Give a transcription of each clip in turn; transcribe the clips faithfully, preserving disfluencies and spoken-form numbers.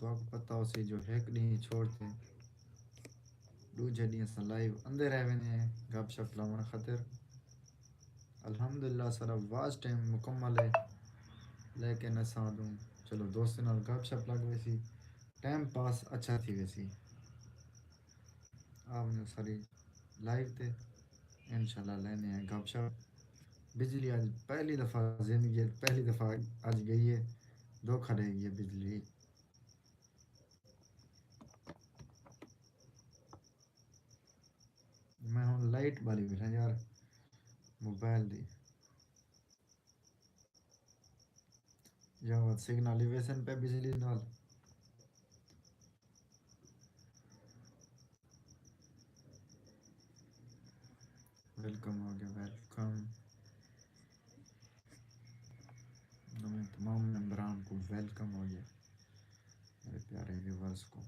تہاکوں پتہ ہوسی جو ہک ݙینہہ چھوڑ تے ݙوجھے ݙینہہ اساں لائیو اندے رہ ویندے ہیں گپ شپ لاوݨ خاطر۔ الحمدللہ سارا واچ ٹائم مکمل ہے، لیکن اساں ݙوں چلو دوستیں نال گپ شپ لڳ ویسی، ٹائم پاس اچھا تھی ویسی۔ آ ونڄو ساری لائیو تے، انشاءاللہ لیندے ہیں گپ شپ۔ بجلی اڄ پہلی دفعہ زندگی اچ پہلی دفعہ اڄ ڳئی ہے، دھوکا ݙے ڳئی ہے بجلی۔ میں ہݨ لائٹ ٻالی بیٹھا یار موبائل دی۔ یا وت سگنل ہی ویسن پئے بجلی نال۔ ویلکم ہو گیا، ویلکم۔ نویں تمام ممبران کو ویلکم ہو گیا، میرے پیارے ویورز کو۔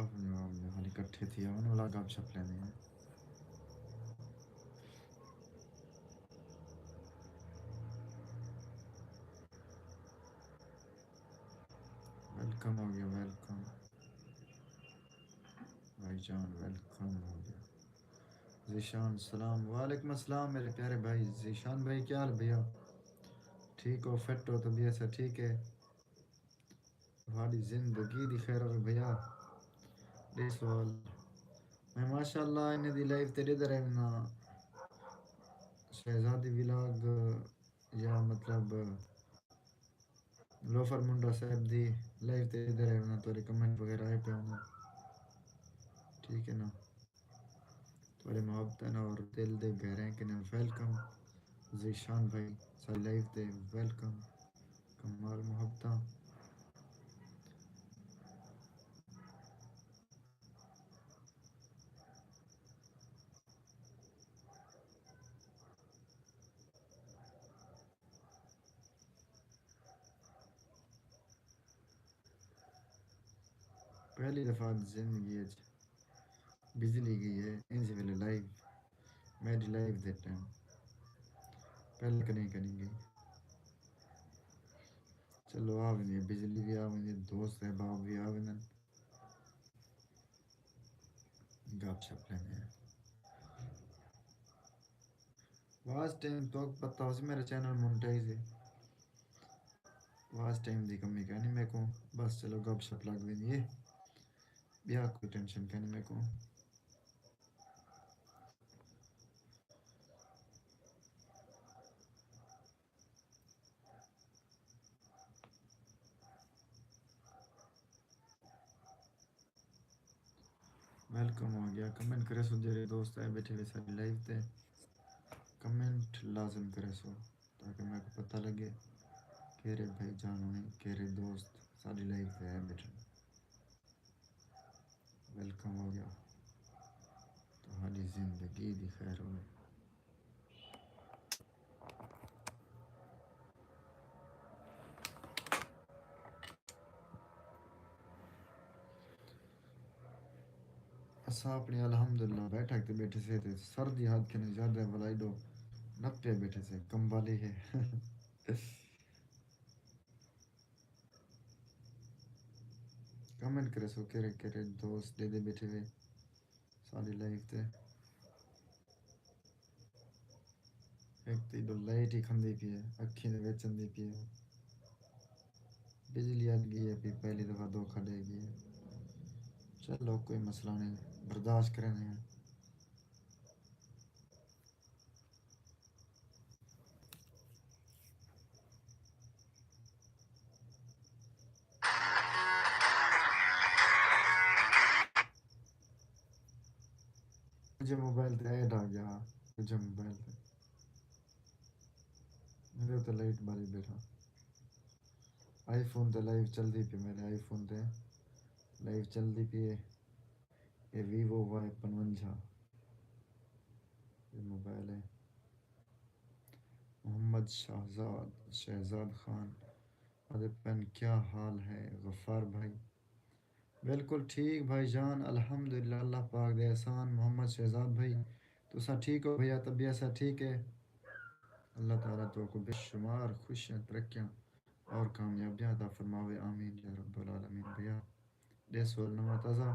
اپنے آپ میں خالی کٹھے تھی آون والا گپ شپ لیندے ہیں۔ ویلکم ہو گیا، ویلکم بھائی جان، ویلکم ہو گیا۔ ذیشان سلام، وعلیکم السلام میرے پیارے بھائی۔ ذیشان بھائی کیا حال بھیا؟ ٹھیک ہو، فٹ ہو، طبیعت سے ٹھیک ہے؟ تہاݙی زندگی دی خیر ہووے بھیا۔ ݙے سوال۔ میں ماشاءاللہ انہیں دی لائیو تے ݙیہدا رہنا، شہزادی ولاگ یا مطلب لوفر منڈا صاحب دی لائیو تے ݙیہدا رہنا، تہاݙے کمنٹ وغیرہ آئے پئے ہوندے۔ ٹھیک ہے نا؟ تہاݙے محبتاں اور دل دے گہرائیں کنیں ویلکم۔ ذیشان بھائی ساݙی لائیو تے ویلکم۔ کمال محبتاں۔ پہلی دفعہ زندگی اچ بجلی ڳئی ہے، انج ویلے لائیو، میݙی لائیو دے ٹائم پہلے کݙیں کݙیں ڳئی۔ چلو آ ویندی ہے، بجلی وی آ ویندی ہے، دوست احباب وی آ ویندن، گپ شپ لیندے ہیں۔ واچ ٹائم تہاکوں پتہ ہوسی میرا چینل مونیٹائز ہے۔ واچ ٹائم دی کمی کائنی میکوں، بس چلو گپ شپ لڳ ویندی ہے، ٻیا کوئی ٹینشن کائنی میکوں۔ ویلکم ہو گیا۔ کمنٹ کریسو جیڑھے دوست آئے بیٹھے ہوئے ساݙی لائیو تے، کمنٹ لازم کریسو تاکہ میکوں پتہ لڳے کیڑھے بھائی جان ہوئے، کیڑھے دوست ساݙی لائیو تے آئے بیٹھے۔ ویلکم ہو گیا، تہاݙی زندگی دی خیر ہووے۔ اساں اپݨی الحمدللہ بیٹھک تے ٻیٹھے سے تے سردی حد کنیں زیادہ ہے، ولا ایݙو نپے ٻیٹھے سے، کمبل ہی ہے۔ کمنٹ کریسو کیڑھے کیڑھے دوست ݙیہدے ٻیٹھے وے ساݙی لائیو تے۔ ہک تے ایݙو لائٹ ہی کھندی پئی ہے، اکھیں دے وچ آندی پئی ہے۔ بجلی اڄ ڳئی ہے پئی، پہلی دفعہ دھوکا ݙے ڳئی ہے۔ چلو کوئی مسئلہ نہیں، برداشت کریندے ہیں۔ ݙوجھے موبائل تے ایڈ آ ڳیا، ݙوجھے موبائل تے۔ میݙے تے لائٹ ٻاری ٻیٹھا۔ آئی فون تے لائیو چلدی پئی، میݙے آئی فون تے لائیو چلدی پئی ہے۔ اے ویوو وائی پنجونجھا، اے موبائل ہے۔ محمد شہزاد، شہزاد خان آہدے پن، کیا حال ہے غفار بھائی؟ بالکل ٹھیک بھائی جان، الحمدللہ، اللہ پاک دے احسان۔ محمد شہزاد بھائی، تساں ٹھیک ہو بھیا؟ طبیعت سا ٹھیک ہے؟ اللہ تعالیٰ تو کو بے شمار خوشیاں، ترقیاں اور کامیابیاں عطا فرماوے، آمین یا رب العالمین۔ بھیا، ݙے سو نواں تازہ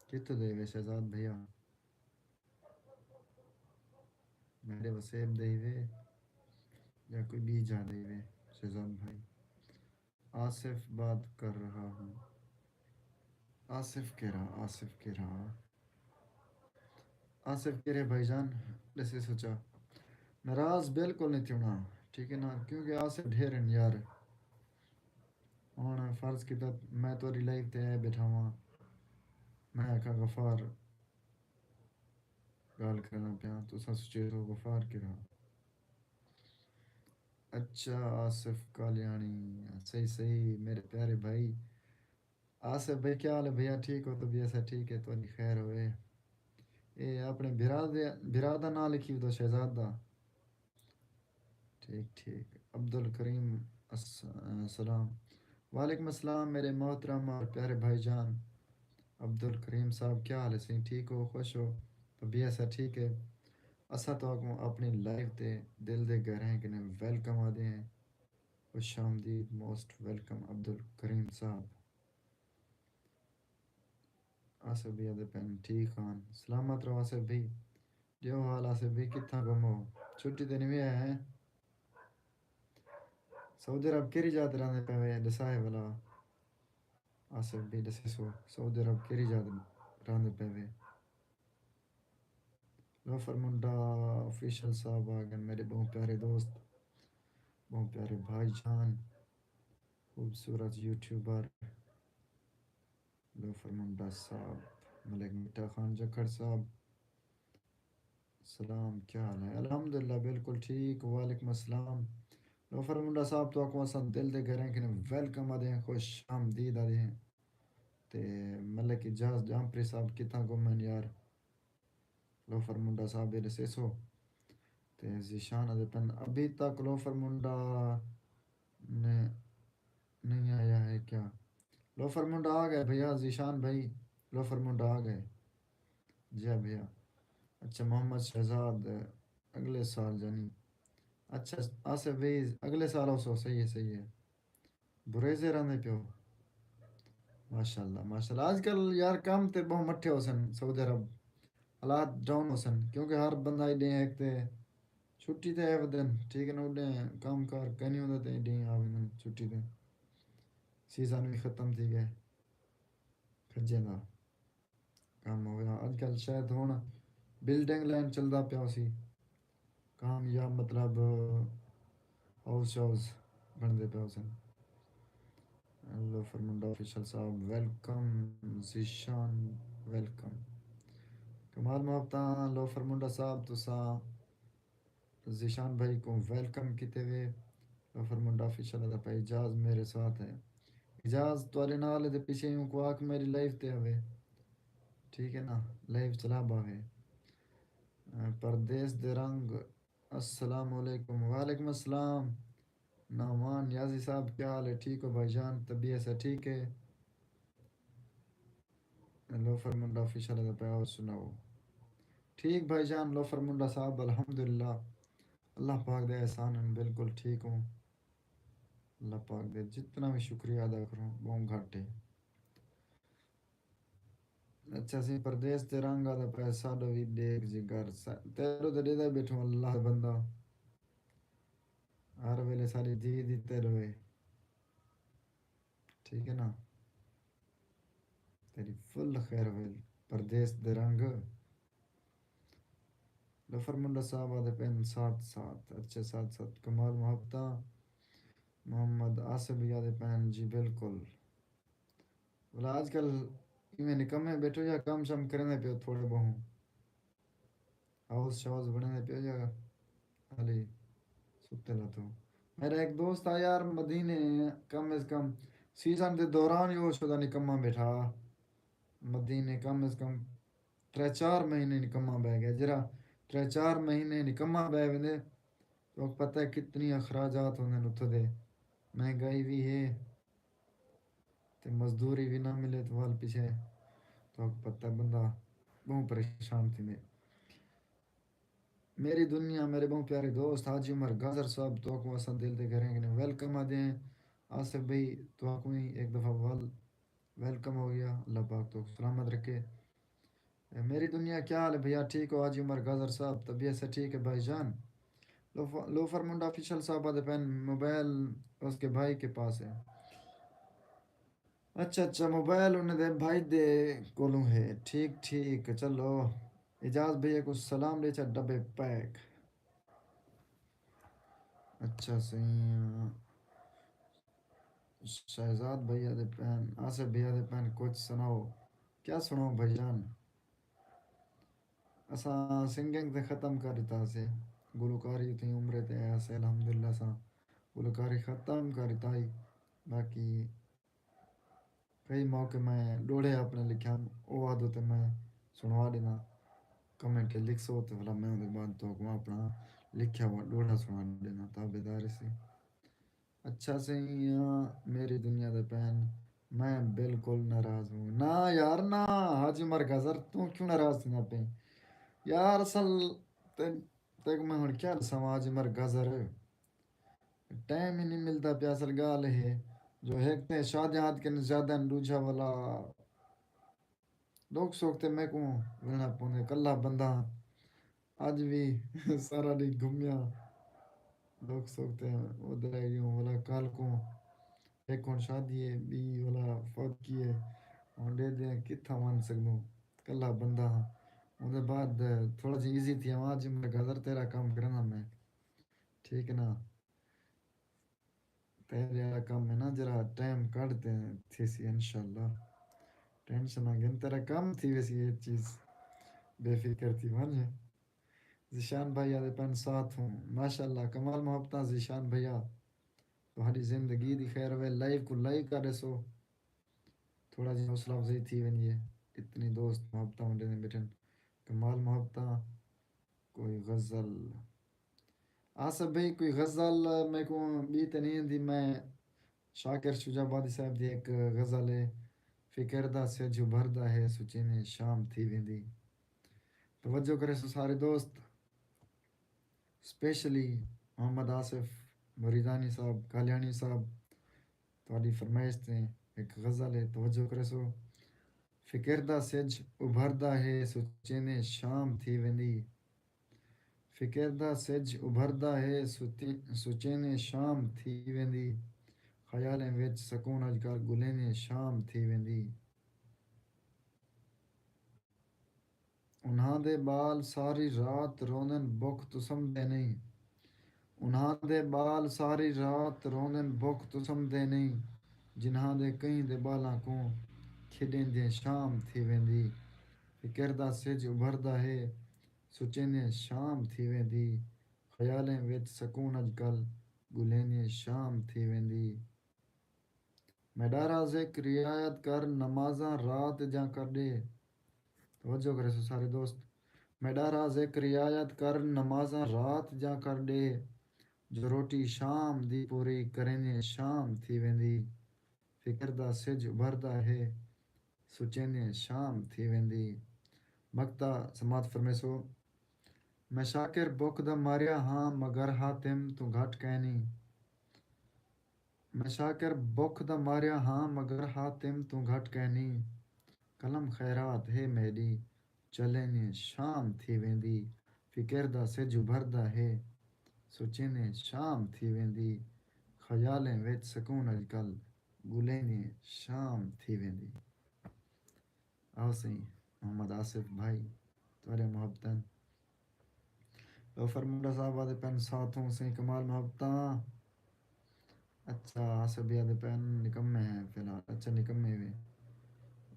کتھوں دے وے شہزاد بھیا؟ میݙے وسیب دے وے یا کوئی ٻی جا دے وے؟ شہزاد بھائی، آصف بات کر رہا ہوں۔ آصف کیرھا؟ آصف کیرھا؟ آصف کیرھے بھائی جان؟ ݙسے سوچا، ناراض بالکل نہیں تھیونا، ٹھیک ہے نا؟ کیونکہ آصف ڈھیر ہیں یار۔ ہݨ فرض کیتا میں تیری لائیو تے آئے بیٹھا ہاں، میں آکھاں غفار ڳالھ کرݨا پیاں، تساں سوچے تو غفار کیرھا؟ اچھا، آصف کالیاݨی، صحیح صحیح میرے پیارے بھائی۔ آصف بھائی، کیا حال ہے بھیا؟ ٹھیک ہو؟ طبیعت سا ٹھیک ہے؟ تہاݙی خیر ہوئے۔ اے اپݨے بھرا دے، بھرا دا ناں لکھی ودو، شہزاد دا۔ ٹھیک ٹھیک۔ عبدالکریم، الس-، السلام۔ وعلیکم السلام میرے محترم اور پیارے بھائی جان عبدالکریم صاحب، کیا حال ہے سئیں؟ ٹھیک ہو؟ خوش ہو؟ طبیعت سا ٹھیک ہے؟ اساں تہاکوں اپݨی لائیو تے دل دے گہرائیں کنیں ویلکم آہدے ہیں۔ خوش آمدید، موسٹ ویلکم عبدالکریم صاحب۔ آصف بھئی آہدے پئن ٹھیک ہن۔ سلامت رہو آصف بھئی۔ ݙیو حال آصف بھئی، کتھاں گم ہو؟ چھٹی تے نویں آئے ہیں؟ سعودی عرب کیڑھی جاہ تے رہندے پئے وے؟ ݙسائے ولا۔ آصف بھئی ݙسیسو، سعودی عرب کیڑھی جاہ تے رہندے پئے وے؟ لوفر منڈا آفیشل صاحب آ ڳئے، میݙے ٻہوں پیارے دوست، ٻہوں پیارے بھائی جان، خوبصورت یوٹیوبر لوفر منڈا صاحب، ملک مٹھا خان جکھڑ صاحب، سلام، کیا حال ہے؟ الحمدللہ، بالکل ٹھیک۔ وعلیکم السلام۔ لوفر منڈا صاحب، تہاکوں اساں دل دے گہرائیں کنیں ویلکم آہدے ہیں، خوش آمدید آہدے ہیں۔ تے ملک اعجاز جامپری صاحب کتھاں گم ہن یار؟ لوفر منڈا صاحب اے ݙسیسو۔ تے ذیشان آہدے پئن، ابھی تک لوفر منڈا نے نہیں آیا ہے کیا؟ لوفر منڈا آ ڳئے بھیا، ذیشان بھائی، لوفر منڈا آ ڳئے۔ جی ہا بھیا۔ اچھا، محمد شہزاد، اڳلے سال یعنی۔ اچھا، آصف بھائی، اڳلے سال آسو، صحیح ہے، صحیح ہے۔ بریزے رہندے پیو؟ ماشاءاللہ، ماشاءاللہ۔ اڄ کل یار کم تے ٻہوں مٹھے ہوسن سعودی عرب، حالات ڈاؤن ہوسن، کیونکہ ہر بندہ ایݙے ہک تے چھٹی تے آئے ودن، ٹھیک ہے نا؟ اݙے کم کار کائنی ہوندا تے ایݙے آ ویندن چھٹی تے۔ سیزن وی ختم تھی ڳئے کھجیں دا۔ کم ہویا۔ اڄ کل شاید ہݨ بلڈنگ لائن چلدا پیا ہوسی۔ کامیاب، مطلب، ہاؤس شاؤس بݨدے پئے ہوسن۔ لوفر منڈا آفیشل صاحب، ویلکم۔ ذیشان، ویلکم۔ کمال محبتاں، لوفر منڈا صاحب، تساں ذیشان بھائی کوں ویلکم کیتے وے۔ لوفر منڈا آفیشل آہدا پئے، اعجاز میرے ساتھ ہے۔ اعجاز تہاݙے نال ہے تے پچھے اوں کوں آکھ میݙی لائیو تے آوے۔ ٹھیک ہے نا، لائیو چلا باوے۔ پردیس دے رنگ، السلام علیکم۔ وعلیکم السلام۔ نعمان نیازی صاحب، کیا حال ہے؟ ٹھیک ہو بھائی جان؟ طبیعت سا ٹھیک ہے؟ لوفر منڈا آفیشل آہدا پئے، اور سناؤ؟ ٹھیک بھائی جان، لوفر منڈا صاحب، الحمدللہ، اللہ پاک دے احسان ہن، بالکل ٹھیک ہوں۔ اللہ پاک دے جتنا وی شکریہ ادا کروں، ٻہوں گھٹ ہے۔ اچھا، سئیں پردیس تے رنگ آہدا پئے، ساݙا وی ݙیکھ جگر، سا-، تیݙو تے ݙیہدا بیٹھوں اللہ دا بندہ، ہر ویلے ساݙی دھی دی تیݙو ہے۔ ٹھیک ہے نا؟ تیݙی فل خیر ہوئے۔ پردیس دے رنگ۔ لوفر منڈا صاحب آہدے پئن ساتھ ساتھ۔ اچھا، ساتھ ساتھ۔ کمال محبتاں۔ محمد آصف بھی آہدے پئن، جی بالکل۔ ولا اڄ کل ایویں نکمے بیٹھو یا کم شم کریندے پیو تھوڑے ٻہوں؟ ہاؤس شاؤس بݨیندے پیو یا حالی ستے لاتو؟ میرا ایک دوست آ یار، مدینے کم از کم سیزن دے دوران ہی او شودا نکما بیٹھا۔ مدینے کم از کم ترے چار مہینے نکما بہ ڳئے۔ جیڑھا ترے چار مہینے نکما بہ ویندے، تہاکوں پتہ ہے کتنی اخراجات ہوندن اتھوں دے، مہنگائی وی ہے تے مزدوری وی نہ ملے تے ول پچھے تہاکوں پتہ ہے بندہ بہوں پریشان تھیندے۔ میری دنیا، میرے بہوں پیارے دوست حاجی عمر گاجر صاحب، تہاکوں اساں دل دے گھریں کنیں ویلکم آدھے ہیں۔ آصف بھائی، تہاکوں ہی ایک دفعہ ول ویلکم ہو گیا۔ اللہ پاک تہاکوں سلامت رکھے۔ میری دنیا، کیا حال ہے بھیا؟ ٹھیک ہو حاجی عمر گاجر صاحب؟ طبیعت سے ٹھیک ہے بھائی جان؟ لوف-، لوفر منڈا آفیشل صاحب آدھے پئن موبائل اس کے بھائی کے پاس ہے۔ اچھا اچھا، موبائل انہیں دے بھائی دے کولوں ہے۔ ٹھیک ٹھیک، چلو۔ اعجاز بھیا کوں سلام ݙے چا، ڈبے پیک۔ اچھا سئیں، شہزاد بھیا دے پئن، آصف بھیا دے پئن، کچھ سݨاؤ۔ کیا سݨاؤ بھائی جان؟ اساں سنگنگ تے ختم کر ݙتا سے، گلوکاری اتھیں عمرے تے آیا سے، الحمدللہ اساں گلوکاری ختم کر ݙتا ہئی۔ باقی کئی موقع میں ݙوہڑے اپݨے لکھیا، او آہدو تے میں سݨوا ݙینا۔ کمنٹ لکھسو تے ولا میں اوندے بعد تہاکوں اپݨا لکھیا ہوا ݙوہڑا سݨوا ݙینا، تابعدار ہیسی۔ اچھا سئیں، میری دنیا دے پئن، میں بالکل ناراض ہوں۔ نہ یار نہ، حاجی عمر گاجر، توں کیوں ناراض تھیندا پئیں؟ یار اصل تے، تیکوں میں ہݨ کیا ݙساواں حاجی عمر گاجر، ٹائم ہی نہیں ملدا پیا۔ اصل ڳالھ ہے جو ہک تے شادیاں آد کن زیادہ ہن، ݙوجھا ولا ݙکھ سکھ تے میکوں ویلݨا پوندے، کلھا بندہ ہاں۔ اڄ وی سارا ݙینہہ گھمیا، ݙکھ سکھ تے ادھر رہ ڳیوں۔ ولا کل کوں ہک ہݨ شادی ہے، ٻئی ولا فوتگی ہے، ہݨ ݙیہدے کتھاں ونڄ سڳدوں، کلھا بندہ ہاں۔ اوندے بعد تھوڑا جیہاں ایزی تھی آواں، حاجی عمر گاجر تیرا کم کریندا میں، ٹھیک ہے نا؟ تیݙے آلا کم ہے نا، ذرا ٹائم کڈھ تے تھیسی انشاءاللہ۔ ٹینشن نہ گھن، تیرا کم تھی ویسی، اے چیز بے فکر تھی ونڄ۔ ذیشان بھائی آدھے پئن ساتھ ہوں، ماشاءاللہ، کمال محبتاں ذیشان بھیا، تہاݙی زندگی دی خیر ہووے۔ لائیو کوں لائک کر ݙیسو، تھوڑا جیہاں حوصلہ افزائی تھی ویندی ہے، اتنی دوست محبتاں ونڈیندے ٻیٹھن۔ کمال محبتاں، کوئی غزل؟ آصف بھائی، کوئی غزل میکوں ٻی تے نہیں آندی۔ میں شاکر شجاع آبادی صاحب دی ہک غزل ہے، فکر دا سجھ ابھردا ہے، سچینے شام تھی ویندی۔ توجہ کریسو سارے دوست، اسپیشلی محمد آصف مریدانی صاحب، کالیانی صاحب، تہاݙی فرمائش تے ہک غزل ہے، توجہ کریسو۔ فکر دا سجھ ابھردا ہے، سچینے شام تھی ویندی۔ فکر دا سجھ ابھردا ہے، ستی-، سچینے شام تھی ویندی۔ خیالیں وچ سکون اڄ کل ڳلیندے شام تھی ویندی۔ انہاں دے ٻال ساری رات روندن، بکھ تسمدے نئیں۔ انہاں دے ٻال ساری رات روندن، بکھ تسمدے نئیں۔ جنہاں دے کہیں دے ٻالاں کوں کھیݙیندیں شام تھی ویندی۔ فکر دا سجھ ابھردا ہے، سچیندیں شام تھی ویندی۔ خیالیں وچ سکون اڄ کل ڳلیندیں شام تھی ویندی۔ میݙا رازق رعایت کر، نمازاں رات دیاں کر ݙے۔ توجہ کریسو سارے دوست۔ میݙا رازق رعایت کر، نمازاں رات دیاں کر ݙے۔ جو روٹی شام دی پوری کریندیں شام تھی ویندی۔ فکر دا سجھ ابھردا ہے، سچیندیں شام تھی ویندی۔ مقطع سماعت فرمیسو۔ میں شاکر بکھ دا ماریا ہاں، مگر حاتم توں گھٹ کائنی۔ میں شاکر بکھ دا ماریا ہاں، مگر حاتم توں گھٹ کائنی۔ قلم خیرات ہے میݙی، چلیندیں شام تھی ویندی۔ فکر دا سجھ ابھردا ہے، سچیندیں شام تھی ویندی۔ خیالیں وچ سکون اڄ کل، ڳلیندیں شام تھی ویندی۔ آؤ سئیں محمد آصف بھائی، تہاݙے محبتاں۔ لوفر منڈا صاحب آدھے پئن ساتھ ہوں سئیں، کمال محبتاں۔ اچھا، آصف بھیا دے پئن نکمے ہیں فی الحال۔ اچھا، نکمے وے۔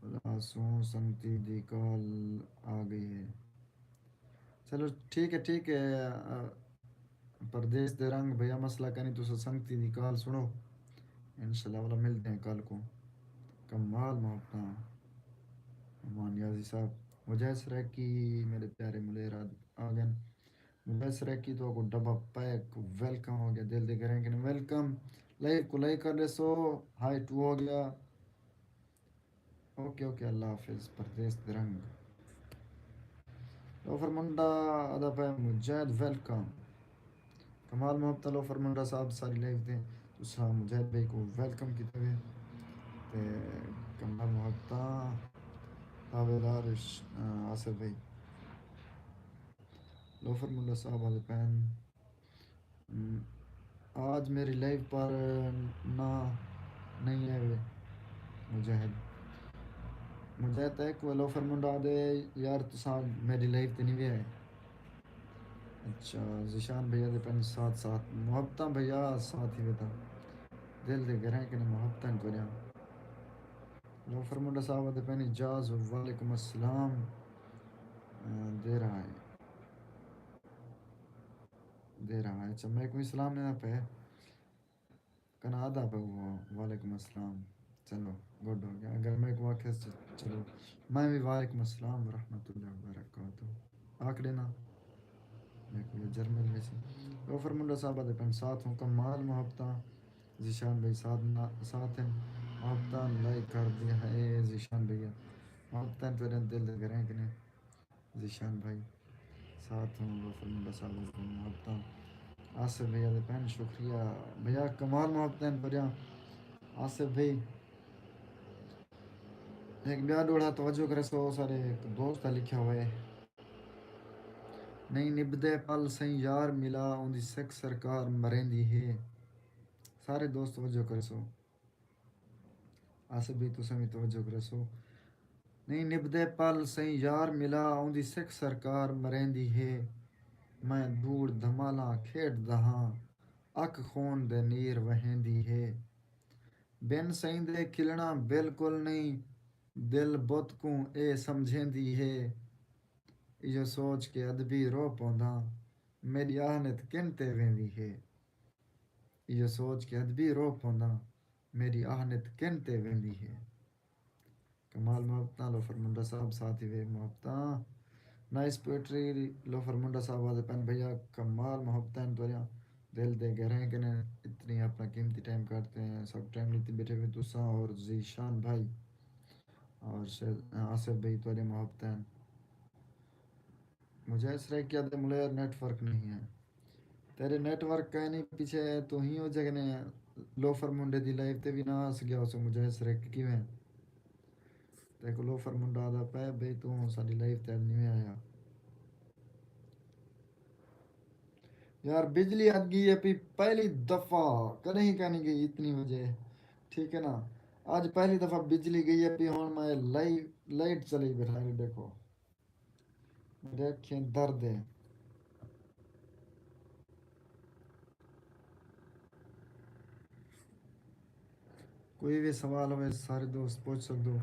ولا سوں سنگتی دی کال آ ڳئی ہے۔ چلو ٹھیک ہے، ٹھیک ہے۔ آ، پردیس دے رنگ بھیا، مسئلہ کائنی، تساں سنگتی دی کال سݨو۔ انشاءاللہ ولا ملدے ہیں کل کوں۔ کمال محبتاں۔ امان نیازی صاحب، مجاہد سرائیکی میݙے پیارے ملیر آ، آ ڳئن۔ مجاہد سرائیکی تہاکوں ڈبہ پیک، ویلکم ہو ڳیا، دل دے گھریں کنیں ویلکم۔ لائیو کوں لائک کر ݙیسو، ہائی ٹو ہو ڳیا۔ اوکے، اوکے، اللہ حافظ، پردیس دے رنگ۔ لوفر منڈا آہدا پئے مجاہد ویلکم۔ کمال محبت لوفر منڈا صاحب ساری لائیو تے تساں مجاہد بھائی کو ویلکم کیتے وے۔ تے کمال محبت تابعدار آصف بھائی۔ لوفر منڈا صاحب آہدے پئن، آج میری لائیو پر نہ نہیں آئے ہوئے۔ مجاہد مجاہد تیک و لوفر منڈا آہدے، یار تساں میری لائیو تے نہیں وے آئے۔ اچھا، ذیشان بھیا دے پن ساتھ ساتھ محبتاں بھیا ساتھ ہی ویتا۔ دل دے گھریں کنے محبتاں کریاں۔ لوفر منڈا صاحب دے پن اجاز وعلیکم السلام۔ دے رہا ہے۔ دے رہا ہے۔ اچھا، میں کوئی سلام نہیں پہ کنا آدھا پہ وہ وعلیکم السلام۔ چلو، گڈ ہو گیا۔ اگر میں کو آکھے چلو، میں بھی وعلیکم السلام ورحمۃ اللہ وبرکاتہ آکھ دینا۔ میں کوئی جرمن میں سی۔ لوفر منڈا صاحب دے پن ساتھ ہوں کمال محبتاں۔ ذیشان بھائی ساتھ نہ ساتھ ہیں۔ محبتاں لائک کر دیا ہے ذیشان بھیا۔ محبتاں تیرے دل دے گھریں کنے۔ ذیشان بھائی ساتھ ہوں لوفر منڈا صاحب دے پن محبتاں۔ آصف بھیا دے پن شکریہ۔ بھیا کمال محبتاں پڑھیا۔ آصف بھائی ہک ٻیا ݙوہڑا توجہ کریسو، سارے ہک دوست دا لکھیا ہوئے۔ نہیں نبھدے پل سئیں یار ملا، اوندی سکھ سرکار مریندی ہے۔ سارے دوست توجہ کریسو۔ آصف بھئی تساں وی توجہ کریسو۔ نہیں نبھدے پل سئیں یار ملا، اوندی سکھ سرکار مریندی ہے۔ میں دھوڑ دھمالاں کھیݙدا ہاں، اکھ خون دے نیر وہیندی ہے۔ بن سئیں دے کھلݨا بالکل نئیں، دل بت کوں اے سمجھیندی ہے۔ ایہو سوچ کے ادبی رو پونداں، میݙی آہنت کن تے ویندی ہے۔ ایہو سوچ کے ادبی رو پونداں، میݙی آہنت کن تے ویندی ہے۔ کمال محبتاں لوفر منڈا صاحب ساتھ ہی وے محبتاں۔ نائس پوئٹری لوفر منڈا صاحب آہدے پن بھیا کمال محبتاں تہاݙیاں دل دے گہرائیں کنے اتنی اپݨا قیمتی ٹائم کڈھتے ہیں سب ٹائم لیتی بیٹھے ہوئے تساں اور ذیشان بھائی اور آصف بھائی تہاݙیاں محبتاں۔ مجاہد سرائیکی آہدے ملیر نیٹ ورک نہیں ہے۔ تیݙے نیٹ ورک کائنی پچھے توں ہی او جگہ نے لوفر منڈے دی لائیو تے وی نہ آس ڳیا ہوسے مجاہد سرائیکی کیویں؟ تیکوں لوفر منڈا آہدا پئے بھئی توں ساݙی لائیو تے اڄ نیویں آیا۔ یار بجلی اڄ ڳئی ہے پئی پہلی دفعہ، کݙہیں کائنی ڳئی اتنی وجہ، ٹھیک ہے نا؟ اڄ پہلی دفعہ بجلی ڳئی ہے پئی ہݨ میں لائیو لائٹ چلی بیٹھا ہے ݙیکھو۔ میݙے اکھیں درد ہے۔ کوئی وی سوال ہووے سارے دوست پچھ سڳدو،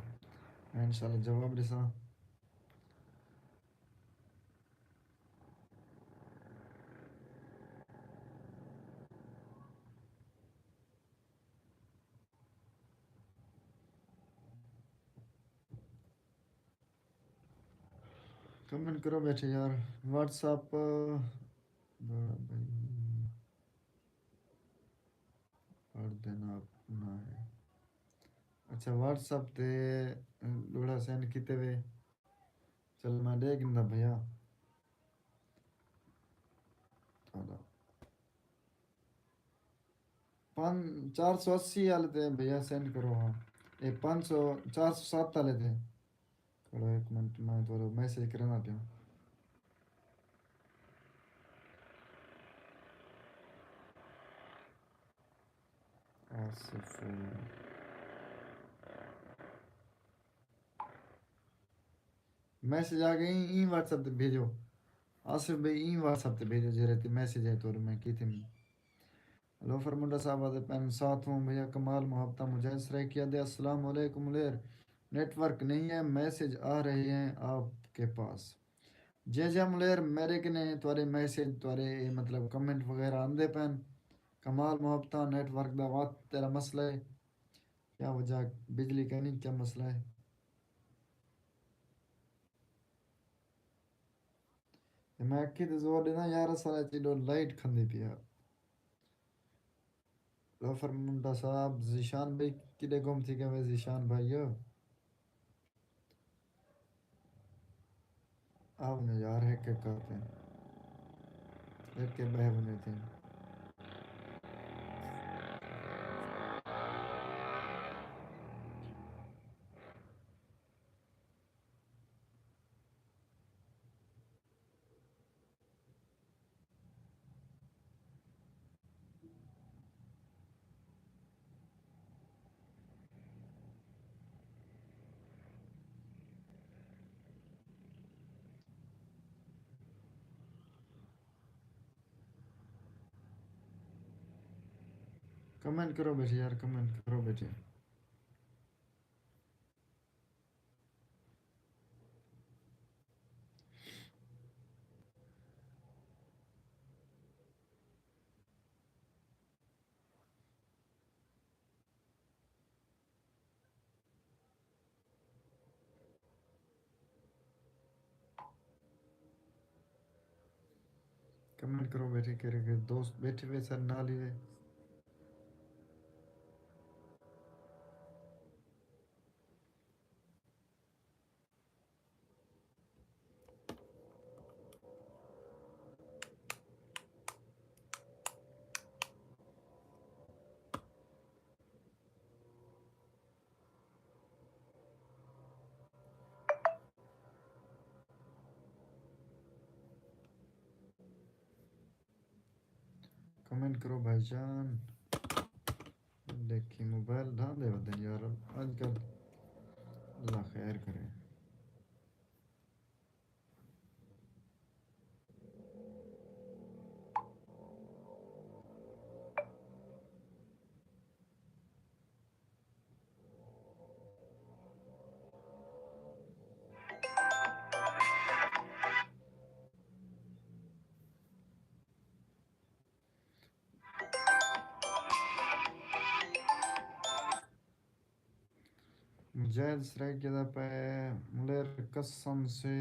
میں انشاءاللہ جواب ݙیساں۔ کمنٹ کرو بیٹھے یار۔ واٹس اپ پڑھ دینا اپنا ہے۔ اچھا واٹس اپ تے ݙوہڑا سینڈ کیتے وے۔ چل میں ݙے گھندا بھیا۔ پن چار سو اسی والے تے بھیا سینڈ کرو ہاں۔ اے پنج سو چار سو ست والے تے۔ کھڑو ہک منٹ میں تھوڑا میسج کرنا پیا۔ آصف۔ میسج آ ڳئے ایں واٹس اپ تے بھیجو۔ آصف بھائی ایں واٹس اپ تے بھیجو جیرے تے میسج ہے تو میں کیتے میں۔ لوفر منڈا صاحب آہدے پن ساتھ ہوں بھیا کمال محبتہ مجاہد سرائیکی آہدے السلام علیکم لیر نیٹ ورک نہیں ہے میسج آ رہے ہیں آپ کے پاس۔ جے جے ملیر میرے کنے تہاݙے میسج تہاݙے مطلب کمنٹ وغیرہ آندے پن۔ کمال محبتہ نیٹ ورک دا وت تیرا مسئلہ ہے۔ کیا وجہ بجلی کائنی کیا مسئلہ ہے؟ تے میں اکھی تے زور ݙینا یار اساݙا چیڈو لائٹ کھندی پئی ہے۔ لوفر منڈا صاحب ذیشان بھائی کݙے گم تھی ڳئے وے ذیشان بھائیو؟ آ ونڄو یار، ہک ہک کر تے، ہک ہک ٻہہ ونڄو تھی۔ کمنٹ کرو بیٹے یار، کمنٹ کرو بیٹے۔ کمنٹ کرو بیٹھے، کہڑے کہڑے دوست بیٹھے ہوئے سن نال ہی وے۔ کمنٹ کرو بھائی جان۔ ݙیکھی موبائل ڈھاندے ودن یار، اڄ کل۔ اللہ خیر کرے۔ مجاہد سرائیکیہ دا پئے، ملیر قسم سے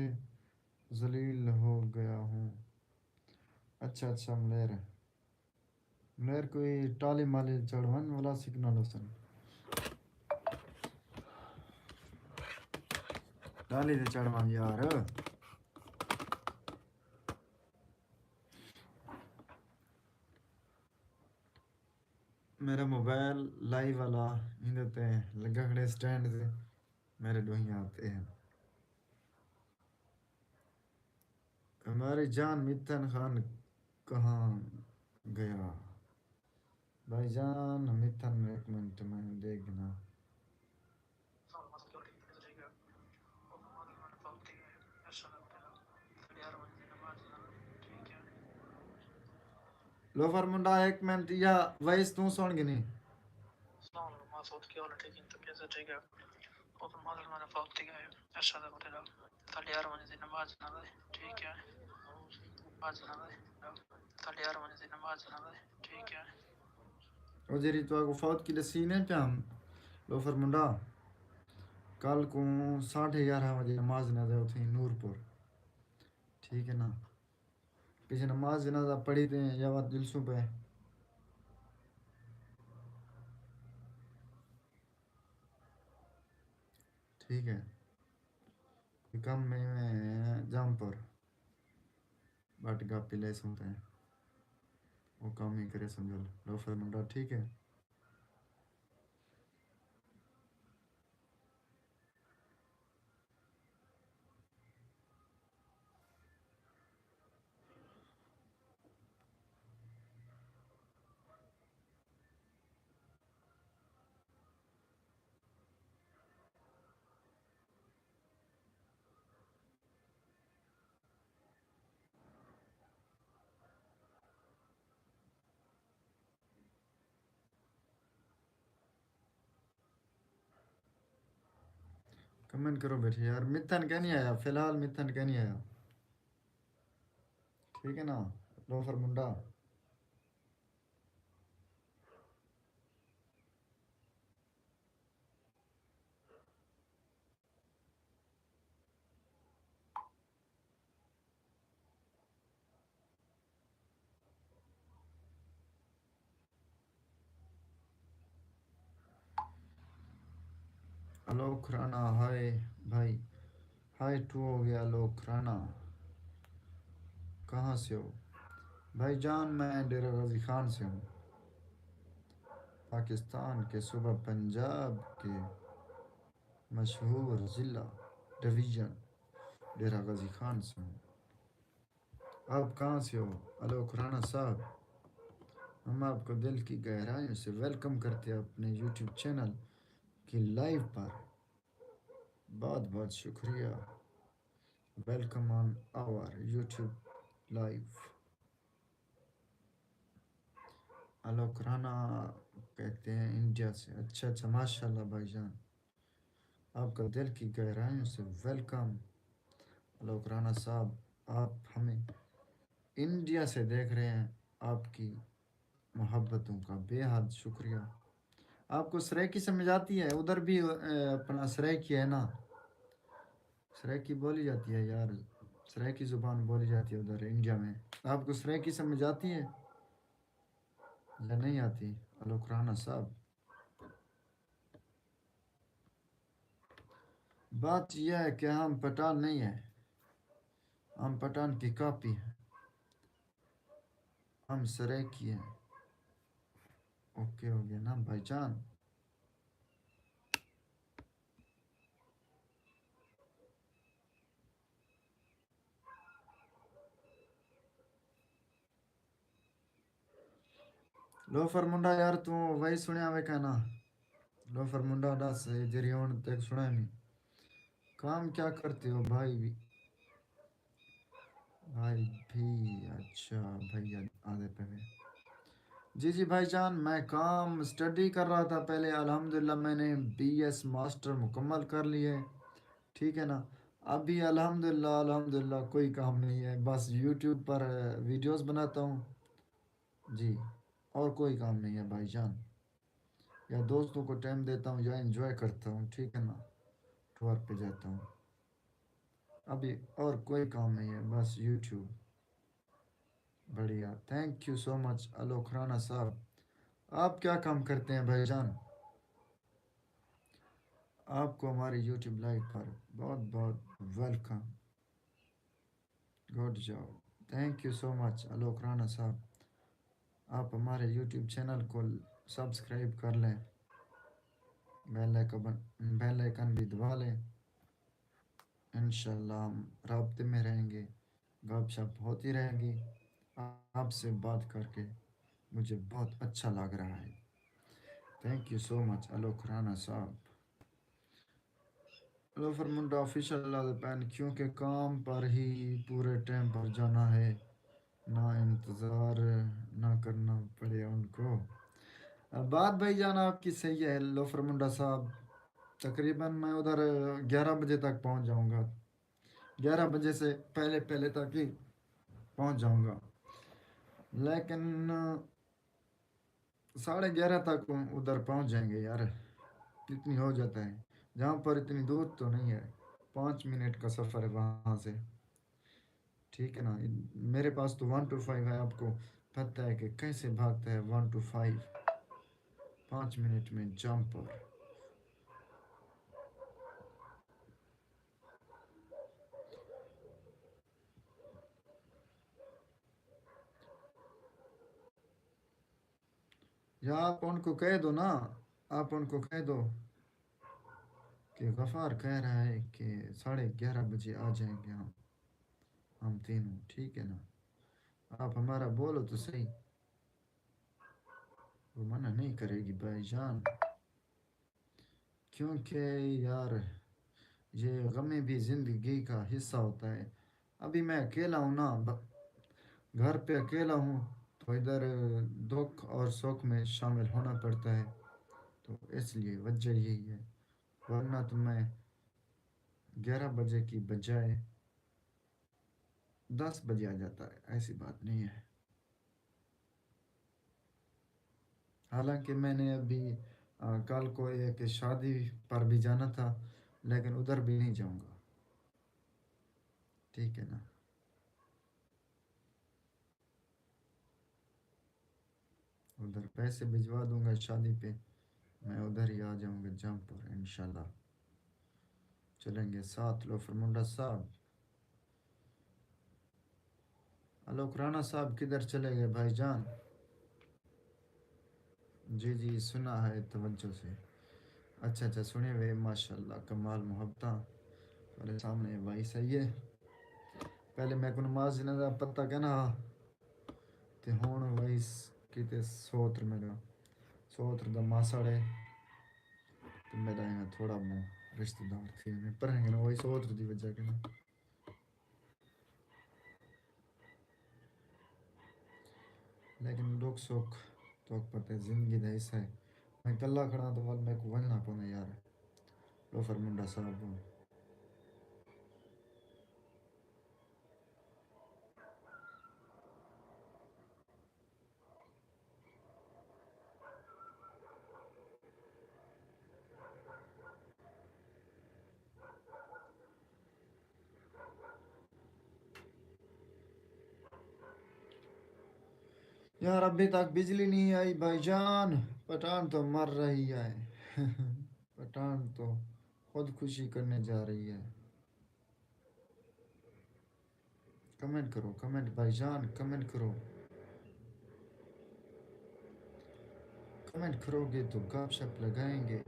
ذلیل ہو گیا ہوں۔ اچھا اچھا ملیر، ملیر کوئی ٹالی مالی چڑھ ونڄ ولا سگنل حسن۔ ٹالی تے چڑھ ونڄ یار۔ میرا موبائل لائیو والا ایندے تے لڳا کھڑے اسٹینڈ تے، میرے ݙوہیں ہتھ اے ہن۔ ہماری جان متھن خان کہاں گیا؟ بھائی جان متھن، ہک منٹ میں ݙیکھ گھناں۔ لوفر منڈا، ہک منٹ، یا وائس توں سݨ گھنی۔ السلام علیکم، ماسود، کیا حال ہے؟ ٹھیک ہے؟ تو کیسے؟ ٹھیک ہے۔ لوفر ماسود، میں نے فوت تھی گئے۔ ارشاد ابو تیرا۔ تاں یار ونڄ دی نماز نہ لے، ٹھیک ہے؟ نماز نہ لے۔ تاں یار ونڄ دی نماز نہ لے، ٹھیک ہے؟ او جیڑھی تہاکوں فوت کی ݙسی نے پیا لوفر منڈا، کل کوں ساڑھے یارہاں وڄے نماز نہ دے اتھیں نور پور، ٹھیک ہے نا؟ پچھے نماز جنازہ پڑھی تے یا وت جلسوں پئے، ٹھیک ہے؟ کوئی کم میں، میں جام پر۔ بٹ گپ پلے سوں تے او کم ہی کرے سمجھل۔ لوفر منڈا، ٹھیک ہے؟ کمنٹ کرو بیٹھے یار، متھن کہیں نہیں آیا، فی الحال متھن کہیں نہیں آیا، ٹھیک ہے نا؟ لوفر منڈا۔ الوک رانا، ہائے بھائی، ہائے ٹو ہو گیا الوک رانا۔ کہاں سے ہو؟ بھائی جان، میں ڈیرہ غازی خان سے ہوں، پاکستان کے صوبہ پنجاب کے مشہور ضلع ڈویژن ڈیرہ غازی خان سے ہوں۔ آپ کہاں سے ہو؟ الوک رانا صاحب، ہم آپ کو دل کی گہرائیوں سے ویلکم کرتے ہیں اپنے یوٹیوب چینل کی لائیو پر۔ بہت بہت شکریہ۔ Welcome on our YouTube live. الوک رانا کہتے ہیں انڈیا سے۔ اچھا اچھا، ماشاءاللہ بھائی جان، آپ کا دل کی گہرائیوں سے ویلکم۔ الوک رانا صاحب، آپ ہمیں انڈیا سے دیکھ رہے ہیں، آپ کی محبتوں کا بے حد شکریہ۔ آپ کو سرائیکی سمجھ آتی ہے؟ ادھر بھی اپنا سرائیکی ہے نا، سرائیکی بولی جاتی ہے یار، سرائیکی زبان بولی جاتی ہے ادھر انڈیا میں۔ آپ کو سرائیکی سمجھ آتی ہے یا نہیں آتی؟ الوک رانا صاحب، بات یہ ہے کہ ہم پٹھان نہیں ہے، ہم پٹھان کی کاپی ہے، ہم سرائیکی ہیں۔ اوکے ہو گیا نا بھائی جان؟ لوفر منڈا یار، توں وہی سنیا وے کہنا؟ لوفر منڈا ڈس، جری ہن تک سنیا نہیں۔ کام کیا کرتے ہو بھائی بھی؟ بھائی بھی، اچھا بھائی آدھے پہ۔ جی جی بھائی جان، میں کام اسٹڈی کر رہا تھا پہلے، الحمدللہ میں نے بی ایس ماسٹر مکمل کر لیے، ٹھیک ہے نا؟ ابھی الحمدللہ، الحمدللہ کوئی کام نہیں ہے، بس یوٹیوب پر ویڈیوز بناتا ہوں جی، اور کوئی کام نہیں ہے بھائی جان۔ یا دوستوں کو ٹائم دیتا ہوں یا انجوائے کرتا ہوں، ٹھیک ہے نا؟ ٹور پہ جاتا ہوں، ابھی اور کوئی کام نہیں ہے، بس یوٹیوب۔ بڑھیا، تھینک یو سو مچ الوک رانا صاحب۔ آپ کیا کام کرتے ہیں بھائی جان؟ آپ کو ہماری یوٹیوب لائیو پر بہت بہت ویلکم۔ گڈ جاب، تھینک یو سو مچ الوک رانا صاحب۔ آپ ہمارے یوٹیوب چینل کو سبسکرائب کر لیں، بیل آئیکن بیل آئیکن بھی دبا لیں۔ انشاءاللہ ہم رابطے میں رہیں گے، گپ شپ ہوتی رہیں گی۔ آپ سے بات کر کے مجھے بہت اچھا لگ رہا ہے۔ تھینک یو سو مچ الوک رانا صاحب۔ لوفر منڈا آفیشل لا دے پین، کیونکہ کام پر ہی پورے ٹائم پر جانا ہے، نہ انتظار نہ کرنا پڑے ان کو۔ بات بھائی جان آپ کی صحیح ہے لوفر منڈا صاحب، تقریباً میں ادھر گیارہ بجے تک پہنچ جاؤں گا، گیارہ بجے سے پہلے پہلے تک ہی پہنچ جاؤں گا، لیکن ساڑھے گیارہ تک ادھر پہنچ جائیں گے یار، اتنی ہو جاتا ہے، جہاں پر اتنی دور تو نہیں ہے، پانچ منٹ کا سفر ہے وہاں سے، ٹھیک ہے نا؟ میرے پاس تو ون ٹو فائیو ہے، آپ کو پتہ ہے کہ کیسے بھاگتا ہے ون ٹو فائیو، پانچ منٹ میں جمپ۔ اور یا آپ ان کو کہہ دو نا، آپ ان کو کہہ دو کہ غفار کہہ رہا ہے کہ ساڑھے گیارہ بجے آ جائیں گے ہم، ہم تینوں، ٹھیک ہے نا؟ آپ ہمارا بولو تو صحیح، وہ منع نہیں کرے گی بھائی جان۔ کیونکہ یار، یہ غمیں بھی زندگی کا حصہ ہوتا ہے۔ ابھی میں اکیلا ہوں نا، ب-، گھر پہ اکیلا ہوں، تو ادھر دکھ اور سکھ میں شامل ہونا پڑتا ہے، تو اس لیے وجہ یہی ہے، ورنہ تو میں گیارہ بجے کی بجائے دس بجے آ جاتا ہے، ایسی بات نہیں ہے۔ حالانکہ میں نے ابھی، آ، کل کو ایک شادی پر بھی جانا تھا، لیکن ادھر بھی نہیں جاؤں گا، ٹھیک ہے نا؟ ادھر پیسے بھجوا دوں گا شادی پہ، میں ادھر ہی آ جاؤں گا جام پور انشاءاللہ۔ چلیں گے ساتھ لوفر منڈا صاحب۔ الوکرانا صاحب کدھر چلے گئے بھائی جان؟ جی جی، سنا ہے توجہ سے۔ اچھا اچھا، سنے وے، ماشاءاللہ، کمال محبتاں تمہارے سامنے بھائی، صحیح ہے۔ پہلے میں کو نماز انہاں دا پتہ کہنا ہا، تے ہن وائس کیتے سوتر میرا، سوتر دا ماسڑ ہے۔ تے میرا اینا تھوڑا بہت رشتہ دار تھی میں پر ہیں وائس سوتر دی وجہ کے نا۔ لیکن ڈکھ سکھ تو پتہ زندگی دا حصہ ہے۔ میں کلا کھڑا تو ول میں کو ونجنا پوندے یار، لوفر منڈا صاحب۔ یار ابھی تک بجلی نہیں آئی بھائی جان، پٹھان تو مر رہی ہے۔ پٹھان تو خودکشی کرنے جا رہی ہے۔ کمنٹ کرو، کمنٹ بھائی جان، کمنٹ کرو۔ کمنٹ کرو گے تو گپ شپ لگائیں گے۔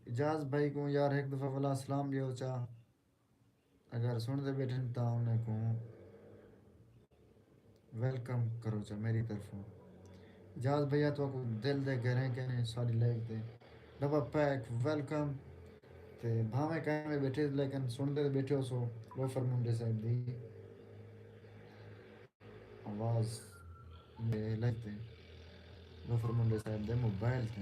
اعجاز بھائی کو یار ایک دفعہ والا سلام ڈیو چا۔ اگر سن دے بیٹھن تاں انہیں کو ویلکم کرو چا میری طرفوں۔ اعجاز بھیا تو کو دل دے گھریں کہنے ساری لائف دے ڈبا پیک ویلکم۔ تے بھاویں کہیں بیٹھے لیکن سن دے بیٹھے ہو سو لوفر منڈے صاحب دی آواز میرے لگ تے۔ غفر منڈے صاحب دے موبائل تے۔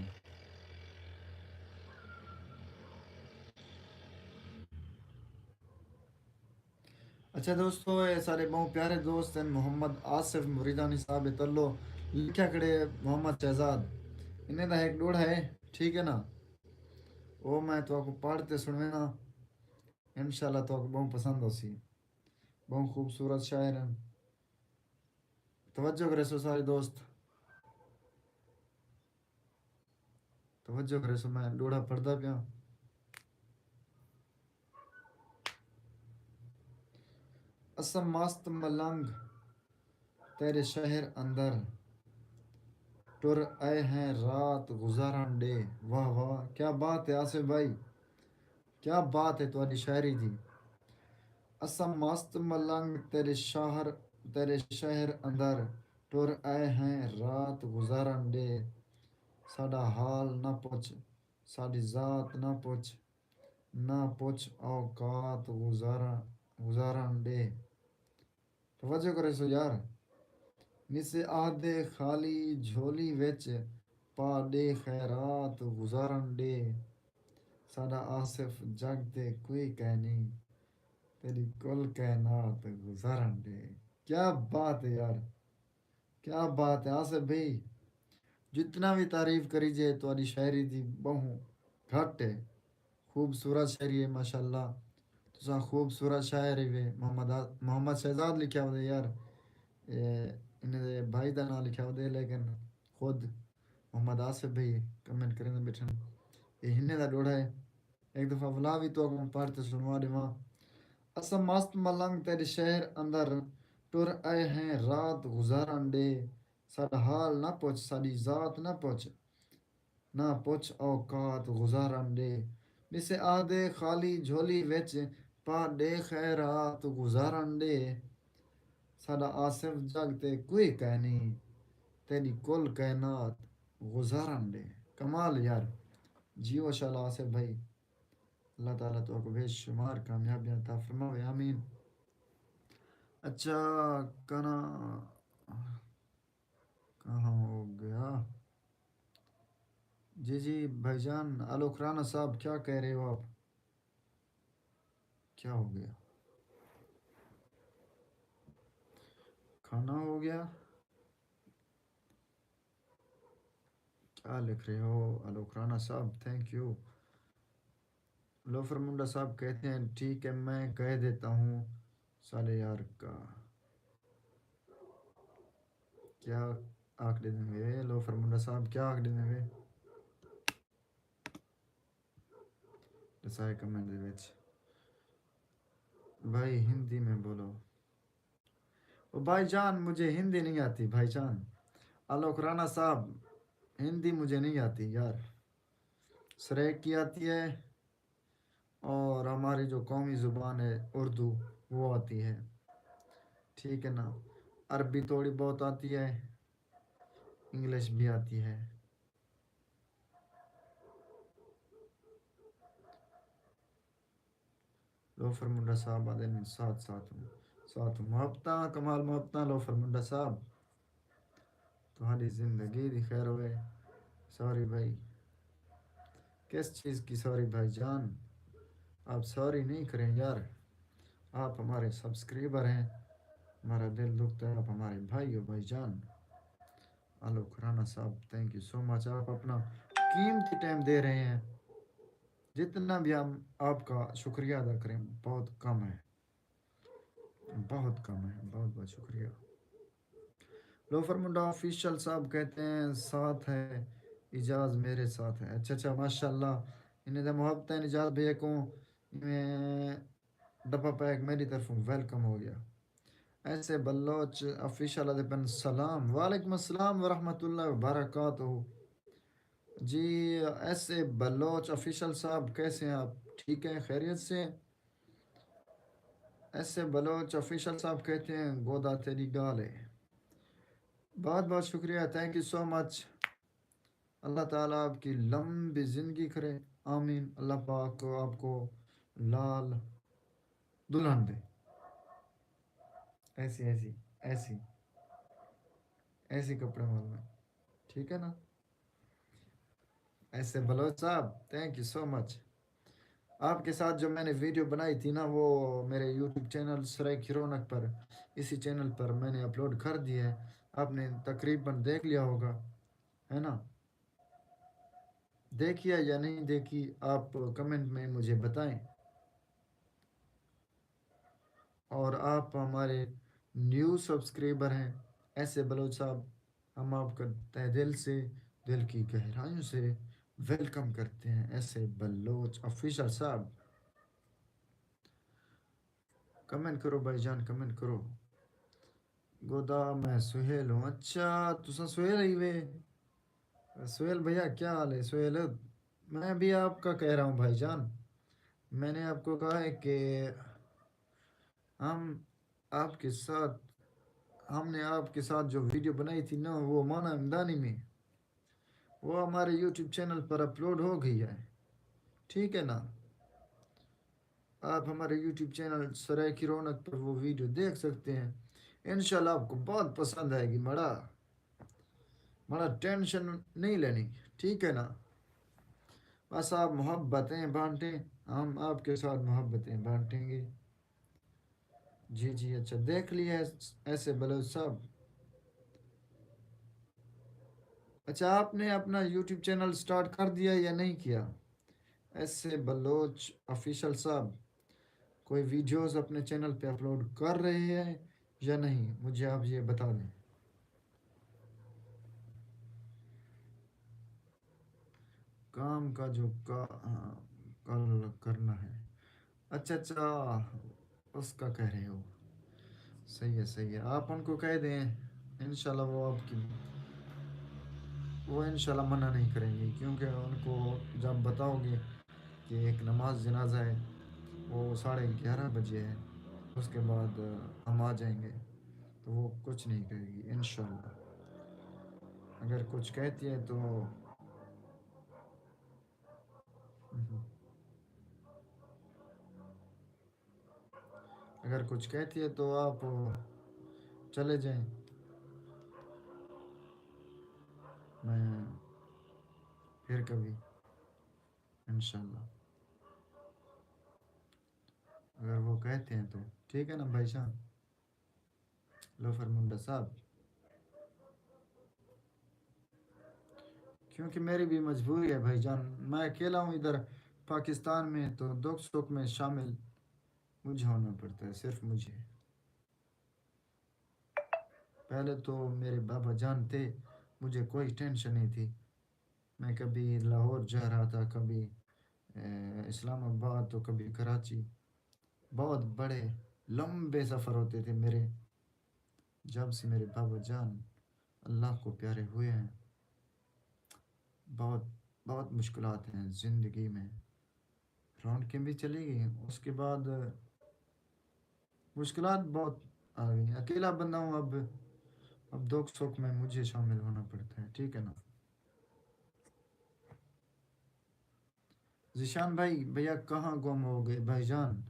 اچھا دوستو، اے سارے بہت پیارے دوست ہیں۔ محمد آصف مریدانی صاحب تلو لکھیا کھڑے محمد شہزاد، انہیں دا ایک ڈوڑا ہے، ٹھیک ہے نا؟ وہ میں تو آپ کو پڑھ تے سنوینا، انشاءاللہ تو آپ کو بہت پسند ہو سی۔ بہت خوبصورت شاعر ہیں۔ توجہ کرے سو سارے دوست، توجہ کرے سو، میں ڈوڑا پڑھدا پیاں۔ اساں مست ملنگ تیرے شہر اندر ٹر آئے ہیں رات گزارن ڈے۔ واہ واہ، کیا بات ہے آصف بھائی، کیا بات ہے تہاݙی شاعری دی۔ اساں مست ملنگ تیݙے شہر، تیݙے شہر اندر ٹر آئے ہیں رات گزارن ݙے۔ ساݙا حال نہ پچھ، ساݙی ذات نہ پچھ، نہ پچھ اوقات گزارن، گزارن ݙے۔ توجہ کریسو یار۔ نسے آہدے خالی جھولی وچ پا ݙے خیرات گزارن ݙے۔ ساݙا آصف جڳ تے کوئی کائنی، تیݙی کل کائنات گزارن ݙے۔ کیا بات ہے یار، کیا بات ہے آصف بھائی، جتنا وی تعریف کریجے تہاݙی شاعری دی ٻہوں گھٹ ہے۔ خوبصورت شاعری ہے ماشاءاللہ۔ تساں خوبصورت شاعر ہیوے۔ محمد آ-، محمد شہزاد لکھیا ودے یار۔ اے، انہیں دے بھائی دا ناں لکھیا ودے لیکن خود محمد آصف بھائی کمنٹ کریندے بیٹھن۔ اے ہنے دا ݙوہڑا ہے۔ ایک دفعہ ولا وی تہاکوں پڑھ تے سݨوا ݙیواں۔ اساں مست ملنگ تیݙے شہر اندر ٹر آئے ہیں رات گزارن ݙے۔ ساݙا حال نہ پچھ، ساݙی ذات نہ پچھ۔ نہ پچھ اوقات گزارن ݙے۔ نسے آہدے خالی جھولی وچ پا ݙے خیرات گزارن ݙے۔ ساݙا آصف جڳ تے کوئی کائنی، تیݙی کل کائنات گزارن ݙے۔ کمال یار، جیو شالا آصف بھائی، اللہ تعالیٰ تہاکوں بے شمار کامیابیاں عطا فرماوے، آمین۔ اچھا، کنا کہاں ہو گیا؟ جی جی بھائی جان، الوکرانہ صاحب، کیا کہہ رہے ہو آپ؟ کیا ہو گیا؟ کھانا ہو گیا؟ کیا لکھ رہے ہو الوکرانہ صاحب؟ تھینک یو۔ لوفر منڈا صاحب کہتے ہیں، ٹھیک ہے، میں کہہ دیتا ہوں سالے یار کا۔ کیا آکھ ݙیندے وے لوفر منڈا صاحب، کیا آکھ ݙیندے وے؟ ݙسائے کمنٹ دے وچ۔ بھائی ہندی میں بولو۔ او بھائی جان، مجھے ہندی نہیں آتی بھائی جان۔ آلوک رانا صاحب، ہندی مجھے نہیں آتی یار۔ سریکی آتی ہے، اور ہماری جو قومی زبان ہے اردو، وہ آتی ہے، ٹھیک ہے نا؟ عربی تھوڑی بہت آتی ہے، انگلش بھی آتی ہے۔ لوفر منڈا صاحب آدھے نے ساتھ ساتھ ہوں، ساتھ ہوں۔ محبتاں، کمال محبتاں لوفر منڈا صاحب۔ تہاݙی زندگی دی خیر ہوئے۔ سوری بھائی، کس چیز کی سوری بھائی جان؟ آپ سوری نہیں کریں یار، آپ ہمارے سبسکرائبر ہیں، ہمارا دل دکھتا ہے، آپ ہمارے بھائی ہو بھائی جان۔ آلوک رانا صاحب، تھینک یو سو مچ، آپ اپنا قیمتی ٹائم دے رہے ہیں۔ جتنا بھی ہم آپ کا شکریہ ادا کریں، بہت کم ہے، بہت کم ہے۔ بہت بہت شکریہ۔ لوفر منڈا آفیشل صاحب کہتے ہیں، ساتھ ہے اعجاز، میرے ساتھ ہے۔ اچھا اچھا، ماشاءاللہ، انہیں دا محبت ہے اعجاز بھیا کو۔ میں ڈبہ پیک میری طرفوں ویلکم ہو گیا۔ ایس اے بلوچ آفیشل آدھے پن سلام۔ وعلیکم السلام ورحمۃ اللہ وبرکاتہ۔ جی، ایس اے بلوچ آفیشل صاحب، کیسے ہیں آپ؟ ٹھیک ہیں، خیریت سے؟ ایس اے بلوچ آفیشل صاحب کہتے ہیں، گودا تیری گال ہے۔ بہت بہت شکریہ، تھینک یو سو مچ۔ اللہ تعالیٰ آپ کی لمبی زندگی کرے، آمین۔ اللہ پاک کو، آپ کو لال دلہن دے۔ ایسی ایسی ایسی ایسی کپڑے مال میں، ٹھیک ہے نا؟ ایس اے بلوچ صاحب، تھینک یو سو مچ۔ آپ کے ساتھ جو میں نے ویڈیو بنائی تھی نا، وہ میرے یوٹیوب چینل سرائیکی رونق پر، اسی چینل پر میں نے اپلوڈ کر دی ہے۔ آپ نے تقریباً دیکھ لیا ہوگا، ہے نا؟ دیکھی ہے یا نہیں دیکھی، آپ کمنٹ میں مجھے بتائیں۔ اور آپ ہمارے نیو سبسکرائبر ہیں ایس اے بلوچ صاحب، ہم آپ کا تہ دل سے، دل کی گہرائیوں سے ویلکم کرتے ہیں ایس اے بلوچ آفیشل صاحب۔ کمنٹ کرو بھائی جان، کمنٹ کرو۔ گودا، میں سہیل ہوں۔ اچھا، تساں سہیل ہی وے؟ سہیل بھیا، کیا حال ہے سہیل؟ میں بھی آپ کا کہہ رہا ہوں بھائی جان، میں نے آپ کو کہا ہے کہ ہم آپ کے ساتھ، ہم نے آپ کے ساتھ جو ویڈیو بنائی تھی نا، وہ مانا امدانی میں، وہ ہمارے یوٹیوب چینل پر اپلوڈ ہو گئی ہے، ٹھیک ہے نا؟ آپ ہمارے یوٹیوب چینل سرائیکی رونق پر وہ ویڈیو دیکھ سکتے ہیں۔ انشاءاللہ آپ کو بہت پسند آئے گی۔ مڑا مڑا ٹینشن نہیں لینی، ٹھیک ہے نا؟ بس آپ محبتیں بانٹیں، ہم آپ کے ساتھ محبتیں بانٹیں گے۔ جی جی، اچھا، دیکھ لیا ایس اے بلوچ صاحب۔ اچھا، آپ نے اپنا یوٹیوب چینل سٹارٹ کر دیا یا نہیں کیا؟ ایس اے بلوچ آفیشل صاحب، کوئی ویڈیوز اپنے چینل پہ اپلوڈ کر رہے ہیں یا نہیں، مجھے آپ یہ بتا دیں۔ کام کا جو کا-، کل کرنا ہے۔ اچھا اچھا، اس کا کہہ رہے ہو۔ صحیح ہے، صحیح ہے، آپ ان کو کہہ دیں، انشاءاللہ وہ آپ کی، وہ انشاءاللہ منع نہیں کریں گے، کیونکہ ان کو جب بتاؤ گے کہ ایک نماز جنازہ ہے، وہ ساڑھے گیارہ بجے ہے، اس کے بعد ہم آ جائیں گے، تو وہ کچھ نہیں کہے گی انشاءاللہ۔ اگر کچھ کہتی ہے تو اگر کچھ کہتی ہے تو آپ چلے جائیں، میں پھر کبھی انشاءاللہ، اگر وہ کہتے ہیں تو۔ ٹھیک ہے نا بھائی صاحب؟ لوفر منڈا صاحب، کیونکہ میری بھی مجبوری ہے بھائی جان، میں اکیلا ہوں ادھر پاکستان میں، تو دکھ سکھ میں شامل مجھے ہونا پڑتا ہے، صرف مجھے۔ پہلے تو میرے بابا جان تھے، مجھے کوئی ٹینشن نہیں تھی، میں کبھی لاہور جا رہا تھا، کبھی اے، اسلام آباد تو کبھی کراچی، بہت بڑے لمبے سفر ہوتے تھے میرے، جب سے میرے بابا جان اللہ کو پیارے ہوئے ہیں۔ بہت، بہت مشکلات ہیں زندگی میں، رونقیں بھی چلی گئی۔ اس کے بعد مشکلات بہت آ گئی۔ اکیلا بندہ ہوں اب، اب دکھ سکھ میں مجھے شامل ہونا پڑتا ہے، ٹھیک ہے نا؟ ذیشان بھائی، بھیا کہاں گم ہو گئے بھائی جان؟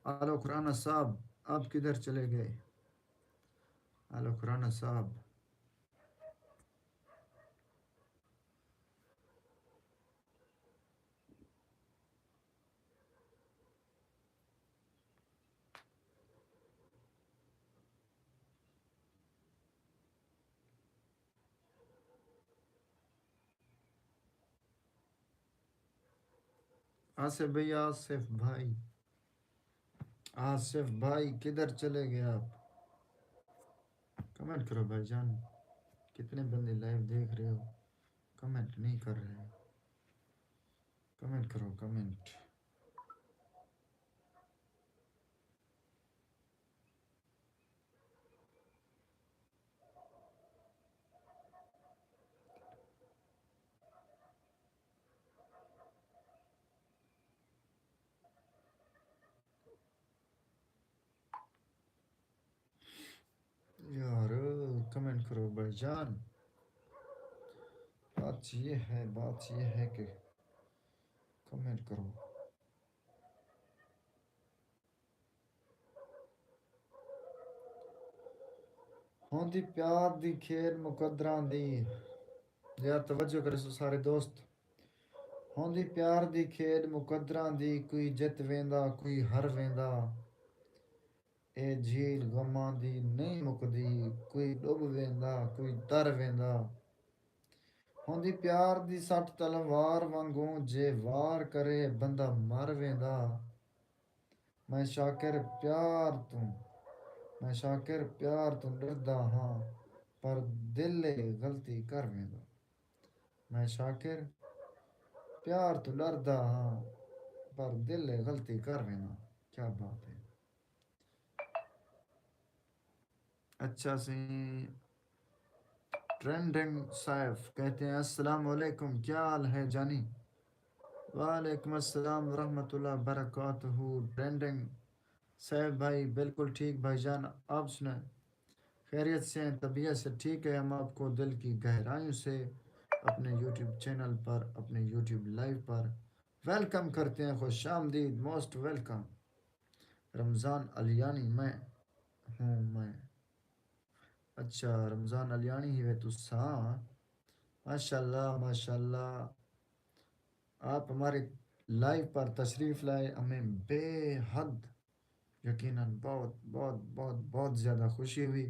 آلو کھرانا صاحب، آپ کدھر چلے گئے؟ آلو کھرانا صاحب۔ آصف بھائی، آصف بھائی، آصف بھائی کدھر چلے گئے آپ؟ کمنٹ کرو بھائی جان، کتنے بندے لائیو دیکھ رہے ہو، کمنٹ نہیں کر رہے؟ کمنٹ کرو، کمنٹ۔ یار، کمنٹ کرو بھائی جان۔ بات یہ ہے، بات یہ ہے کہ کمنٹ کرو۔ ہوندی پیار دی کھیݙ مقدراں دی۔ یار توجہ کرے سو سارے دوست۔ ہوندی پیار دی کھیݙ مقدراں دی، کوئی جت ویندا، کوئی ہر ویندا۔ اے جھیل غماں دی نئیں مکدی، کوئی ݙب ویندا، کوئی تر ویندا۔ ہوندی پیار دی سٹ تلوار وانگوں، جے وار کرے بندہ مر ویندا۔ میں شاکر پیار توں، میں شاکر پیار توں ݙردا ہاں، پر دل اے غلطی کر ویندا۔ میں شاکر پیار توں ݙردا ہاں، پر دل اے غلطی کر ویندا۔ کیا بات ہے۔ اچھا سی، ٹرینڈنگ صاحب کہتے ہیں، السلام علیکم، کیا حال ہے جانی؟ وعلیکم السلام ورحمۃ اللہ وبرکاتہ۔ ٹرینڈنگ صاحب بھائی، بالکل ٹھیک بھائی جان، آپ سنائیں، خیریت سے ہیں، طبیعت سے ٹھیک ہے؟ ہم آپ کو دل کی گہرائیوں سے اپنے یوٹیوب چینل پر، اپنے یوٹیوب لائیو پر ویلکم کرتے ہیں، خوش آمدید، موسٹ ویلکم۔ رمضان الیانی میں ہوں میں۔ اچھا، رمضان الیانی ہی وے تساں۔ ماشاءاللہ، ماشاءاللہ۔ آپ ہمارے لائیو پر تشریف لائے، ہمیں بے حد، یقیناً بہت، بہت، بہت، بہت زیادہ خوشی ہوئی۔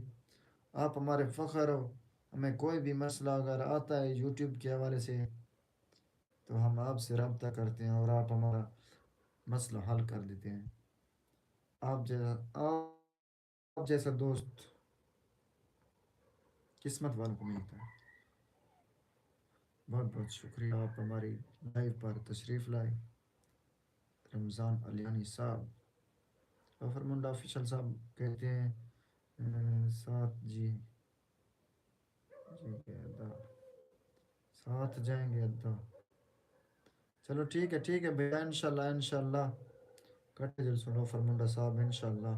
آپ ہمارے فخر ہو۔ ہمیں کوئی بھی مسئلہ اگر آتا ہے یوٹیوب کے حوالے سے، تو ہم آپ سے رابطہ کرتے ہیں اور آپ ہمارا مسئلہ حل کر دیتے ہیں۔ آپ جیسا، آپ جیسا دوست قسمت والوں کو ملتا ہے۔ بہت بہت شکریہ، آپ ہماری لائیو پر تشریف لائے۔ رمضان الیانی صاحب، غفر منڈا آفیشل صاحب کہتے ہیں، اے، ساتھ جی، جی کہ ادا ساتھ جائیں گے ادا۔ چلو ٹھیک ہے، ٹھیک ہے بھیا، انشاءاللہ، انشاءاللہ کٹھے جلسوں غفر منڈا صاحب، انشاءاللہ۔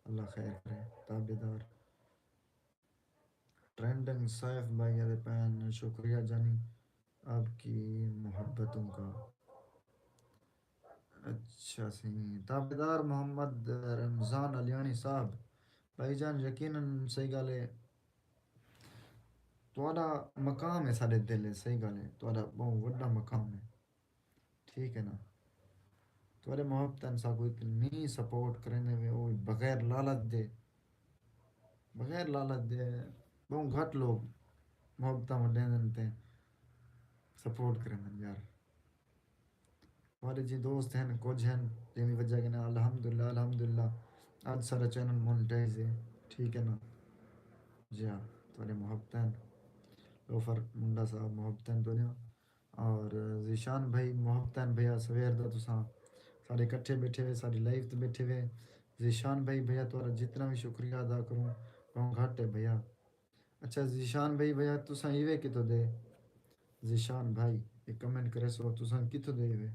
اللہ خیر کرے، تابعدار۔ ٹرینڈنگ صاحب بھائی آدھے پین، شکریہ جانی آپ کی محبتوں کا۔ اچھا سی، تابعدار محمد رمضان الیانی صاحب، بھائی جان یقیناً صحیح ڳالھ ہے، تہاݙا مقام ہے ساݙے دل ہے، صحیح ڳالھ ہے، تہاݙا ٻہوں وݙا مقام ہے، ٹھیک ہے نا؟ تہاݙے محبتاں ساکوں اتنی سپورٹ کریندے وے، او بغیر لالچ دے، بغیر لالچ دے ٻہوں گھٹ لوگ محبتاں ونڈیندن تے سپورٹ کریندن یار۔ تہاݙے جی دوست ہن، کجھ ہن، جیندی وجہ کنال الحمدللہ، الحمدللہ اڄ ساݙا چینل مونیٹائز ہے، ٹھیک ہے نا؟ جی ہاں، تہاݙے محبتاں ہن، غفر منڈا صاحب محبتاں ہن تہاݙیاں۔ اور ذیشان بھائی، محبتاں بھیا، سویر دا تساں ساݙے کٹھے ٻیٹھے وے، ساݙی لائیو تے ٻیٹھے وے۔ ذیشان بھائی، بھیا تہاݙا جتنا وی شکریہ ادا کروں، ٻہوں گھٹ ہے بھیا۔ اچھا ذیشان بھائی، بھیا تساں ایوے کتھوں دے؟ ذیشان بھائی، ایک کمنٹ کرے سو، تساں کتھوں دے ایوے؟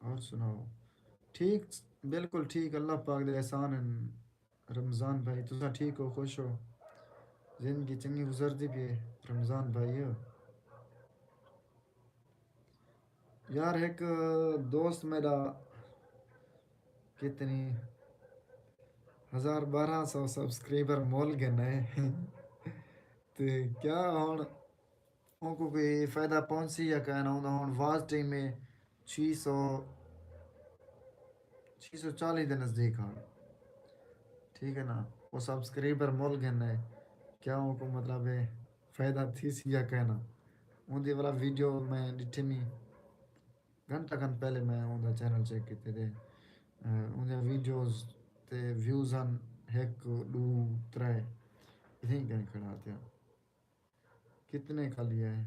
اور سناؤ؟ ٹھیک، بالکل ٹھیک، اللہ پاک دے احسان ہن۔ رمضان بھائی، تساں ٹھیک ہو، خوش ہو؟ زندگی چنگی گزردی پئی ہے رمضان بھائی؟ یار، ہک دوست میرا کتنی ہزار بارہ سو سبسکرائبر مول گھن ہے۔ تے کیا ہن اونکوں کوئی فائدہ پہنچسی یا کائنا؟ اوندا ہن واچ ٹائم ہے چھی سو، چھی سو چالیس دے نزدیک ہن، ٹھیک ہے نا؟ او سبسکرائبر مول گھن ہے، کیا اونکوں مطلب ہے فائدہ تھیسی یا کائنا؟ اوندی والا ویڈیو میں ݙٹھے نی، گھنٹہ کھن پہلے میں اوندا چینل چیک کیتے تے اوندیاں ویڈیوز تے ویوز ہن ہک، ݙو، ترے، اتھیں کہیں کھڑا تھیا۔ کتنے کا لیا ہے؟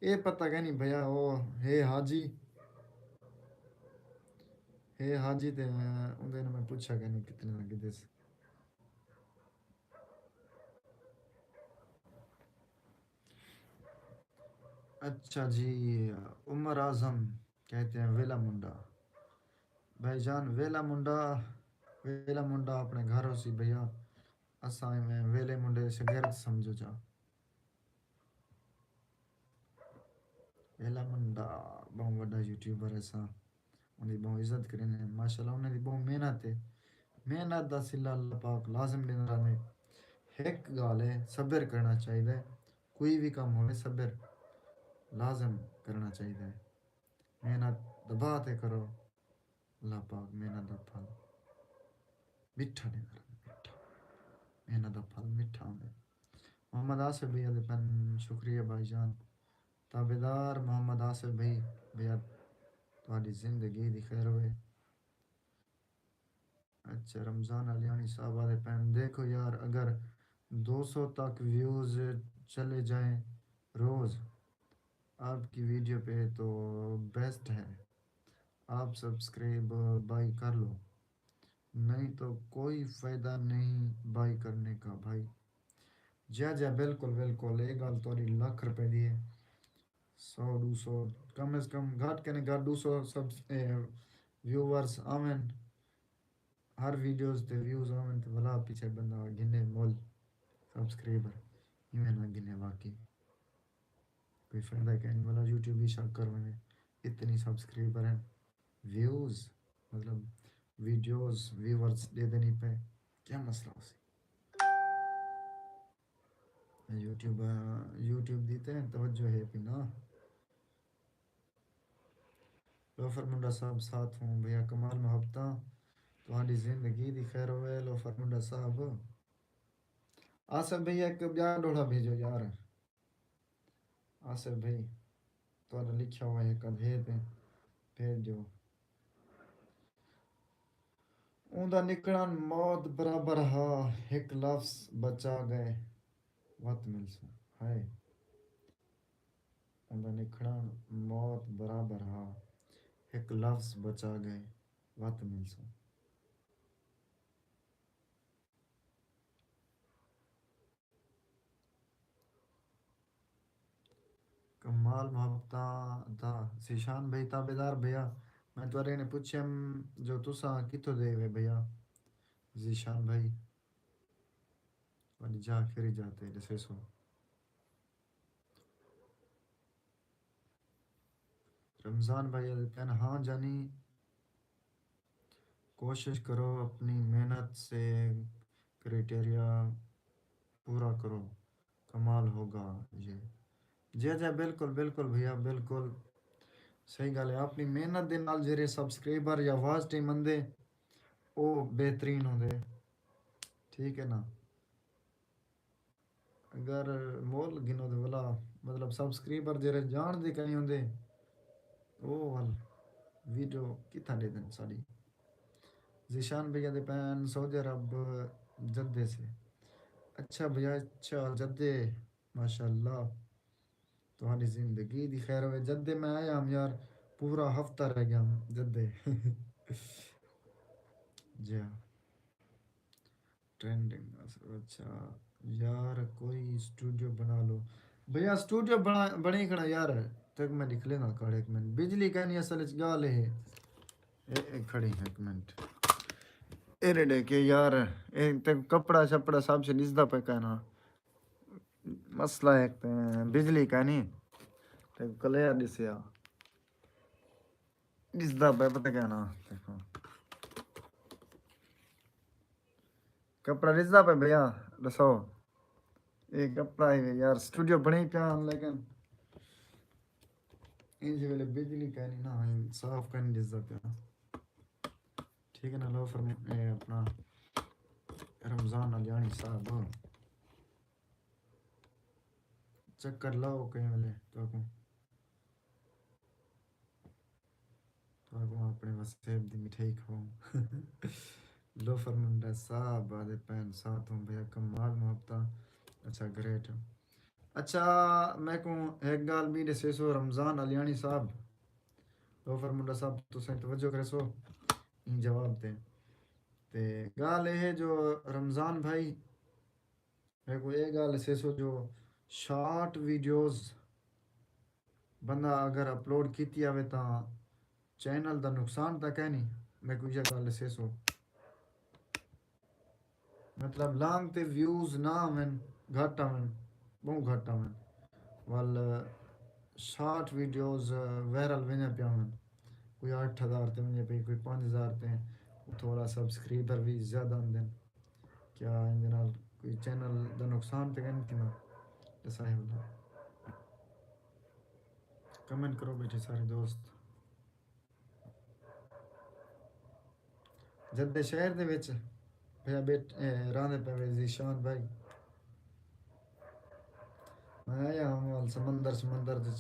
اے پتہ کائنی بھیا، او ہے حاجی، ہے حاجی تے اوندے نال میں پچھا کائنی کتنے دا گھدس۔ اچھا جی، عمر اعظم کہتے ہیں ویلا منڈا۔ بھائی جان، ویلا منڈا، ویلا منڈا اپݨے گھر ہوسی بھیا، اساں ایویں ویلے منڈے دے شاگرد سمجھو چا۔ ویلا منڈا ٻہوں وݙا یوٹیوبر ہے، اساں اوندی ٻہوں عزت کریندے ہیں۔ ماشاءاللہ، انہاں دی ٻہوں محنت ہے۔ محنت دا صلہ اللہ پاک لازم ݙیندا رہندے۔ ہک ڳالھ ہے، صبر کرݨا چاہیدا ہے۔ کوئی وی کم ہووے، صبر لازم کرݨا چاہیدا ہے۔ محنت دٻا تے کرو۔ اللہ پاک محنت دا پھل مٹھا ݙیندا رہندے، مٹھا۔ محنت دا پھل مٹھا ہوندے۔ محمد آصف بھیا دے پن، شکریہ بھائی جان۔ تابعدار محمد آصف بھائی، بھیا تہاݙی زندگی دی خیر ہووے۔ اچھا، رمضان علیانی صاحب آہدے پئن، دیکھو یار، اگر دو سو تک ویوز چلے جائیں روز آپ کی ویڈیو پہ تو بیسٹ ہے، آپ سبسکرائب بائی کر لو، نہیں تو کوئی فائدہ نہیں بائی کرنے کا بھائی۔ جیا جیا، بالکل بالکل، اے ڳالھ تہاݙی لکھ روپے دی ہے۔ سو ݙو سو، کم از کم، گھٹ کنیں گھٹ ݙو سو سب، اے، ویوورز آون، ہر ویڈیوز تے ویوز آون تے ولا پچھے بندہ گھنے مول سبسکرائبر، ایویں نہ گھنے واقعی۔ کوئی فائدہ کائنی، ولا یوٹیوب ہی شک کر ونڄے، اتنی سبسکرائبر ہیں، ویوز، مطلب ویڈیوز، ویورز ݙیندے نی پئے، کیا مسئلہ ہوسی؟ یوٹیوب، یوٹیوب دی تے توجہ ہے پئی نا۔ لوفر منڈا صاحب ساتھ ہوں بھیا، کمال محبتاں، تہاݙی زندگی دی خیر ہووے لوفر منڈا صاحب۔ آصف بھیا، ہک ٻیا ݙوہڑا بھیجو یار۔ آصف بھائی، تہاݙا لکھیا ہویا ہک ادھ ہے تے بھیج ݙیو۔ اوندا نکھڑݨ موت برابر ہا، ہک لفظ بچا ڳئے وت ملسوں۔ ہائے۔ اوندا نکھڑݨ موت برابر ہا، ہک لفظ بچا ڳئے وت ملسوں۔ کمال محبتاں دا۔ ذیشان بھائی، تابعدار بھیا، میں تہاݙے نے پچھیم جو تساں کتھوں دے وے بھیا؟ ذیشان بھائی، تہاݙی جاہ کیڑھی جاہ تے ݙسیسو۔ رمضان بھائی آہدے پئن، ہاں جانی، کوشش کرو، اپنی محنت سے کرائٹیریا پورا کرو، کمال ہوگا یہ۔ جی جی، بالکل بالکل بھیا، بالکل صحیح ڳالھ ہے۔ اپݨی محنت دے نال جیڑھے سبسکرائبر یا واچ ٹائم آندے، او بہترین ہوندے، ٹھیک ہے نا؟ اگر مول گھنو تے ولا، مطلب سبسکرائبر جیڑھے ڄاݨدے کائنی ہوندے، او ول ویڈیو کتھاں ݙیہدن ساݙی۔ ذیشان بھیا آہدے پئن سعودی عرب جدے سے۔ اچھا بھیا، اچھا جدے، ماشاءاللہ۔ تہاݙی زندگی دی خیر ہووے۔ جدے میں آیا ہم یار، پورا ہفتہ رہ ڳیا ہم جدے۔ جی ہاں۔ ٹرینڈنگ، اچھا یار، کوئی سٹوڈیو بݨا لو۔ بھیا سٹوڈیو بݨا، بݨی کھڑا یار۔ تک میں نکلے نہ کڑ ہک منٹ، بجلی کائنی اصل اچ ڳالھ ہے۔ اے، اے کھڑی ہک منٹ۔ اے ݙے کہ یار، اے تے کپڑا شپڑا سب سے ݙسدا پئے کائنا۔ مسئلہ ہک تے بجلی کائنی۔ تے کلیئر ݙسیا۔ ݙسدا پئے پتہ کیا نا، ݙیکھو۔ کپڑا ݙسدا پئے بھیا، ݙسو۔ اے کپڑا ہی یار، سٹوڈیو بݨے پیا، لیکن ایں جے ویلے بجلی کائنی نا، صاف کائنی ݙسدا پیا۔ ٹھیک ہے نا، لو فرم-، اے اپݨا رمضان علیاݨی صاحب، چکر لاؤ کہیں ویلے تہاکوں۔ تہاکوں اپݨے وسیب دی مٹھائی کھواؤں۔ لوفر منڈا صاحب آہدے پئن ساتھ ہوں بھیا، کمال محبتاں۔ اچھا، گریٹ۔ اچھا، میکوں ہک ڳالھ ٻی ݙسیسو رمضان علیاݨی صاحب، لوفر منڈا صاحب، تساں توجہ کریسو ایں جواب تے۔ تے ڳالھ اے ہے جو رمضان بھائی، میکوں اے ڳالھ ݙسیسو جو شارٹ ویڈیوز بندہ اگر اپلوڈ کیتی آوے تاں چینل دا نقصان تاں کائنی؟ میکوں ایہا ڳالھ ݙسیسو۔ مطلب لانگ تے ویوز نہ آون، گھٹ آون، ٻہوں گھٹ آون، ول شارٹ ویڈیوز وائرل ویندیاں پیاں ہن۔ کوئی اٹھ ہزار تے ونڄے پئی، کوئی پنج ہزار تے، اتھوں والا سبسکرائبر وی زیادہ آندن۔ کیا ایندے نال کوئی چینل دا نقصان تے کائنی تھیندا؟ ݙسائے ولا۔ کمنٹ کرو ٻیٹھے سارے دوست۔ جدے شہر دے وچ پیا ٻیٹھ-، اے، راہندے پئے وے ذیشان بھائی۔ میں آیا ہم ول سمندر، سمندر دے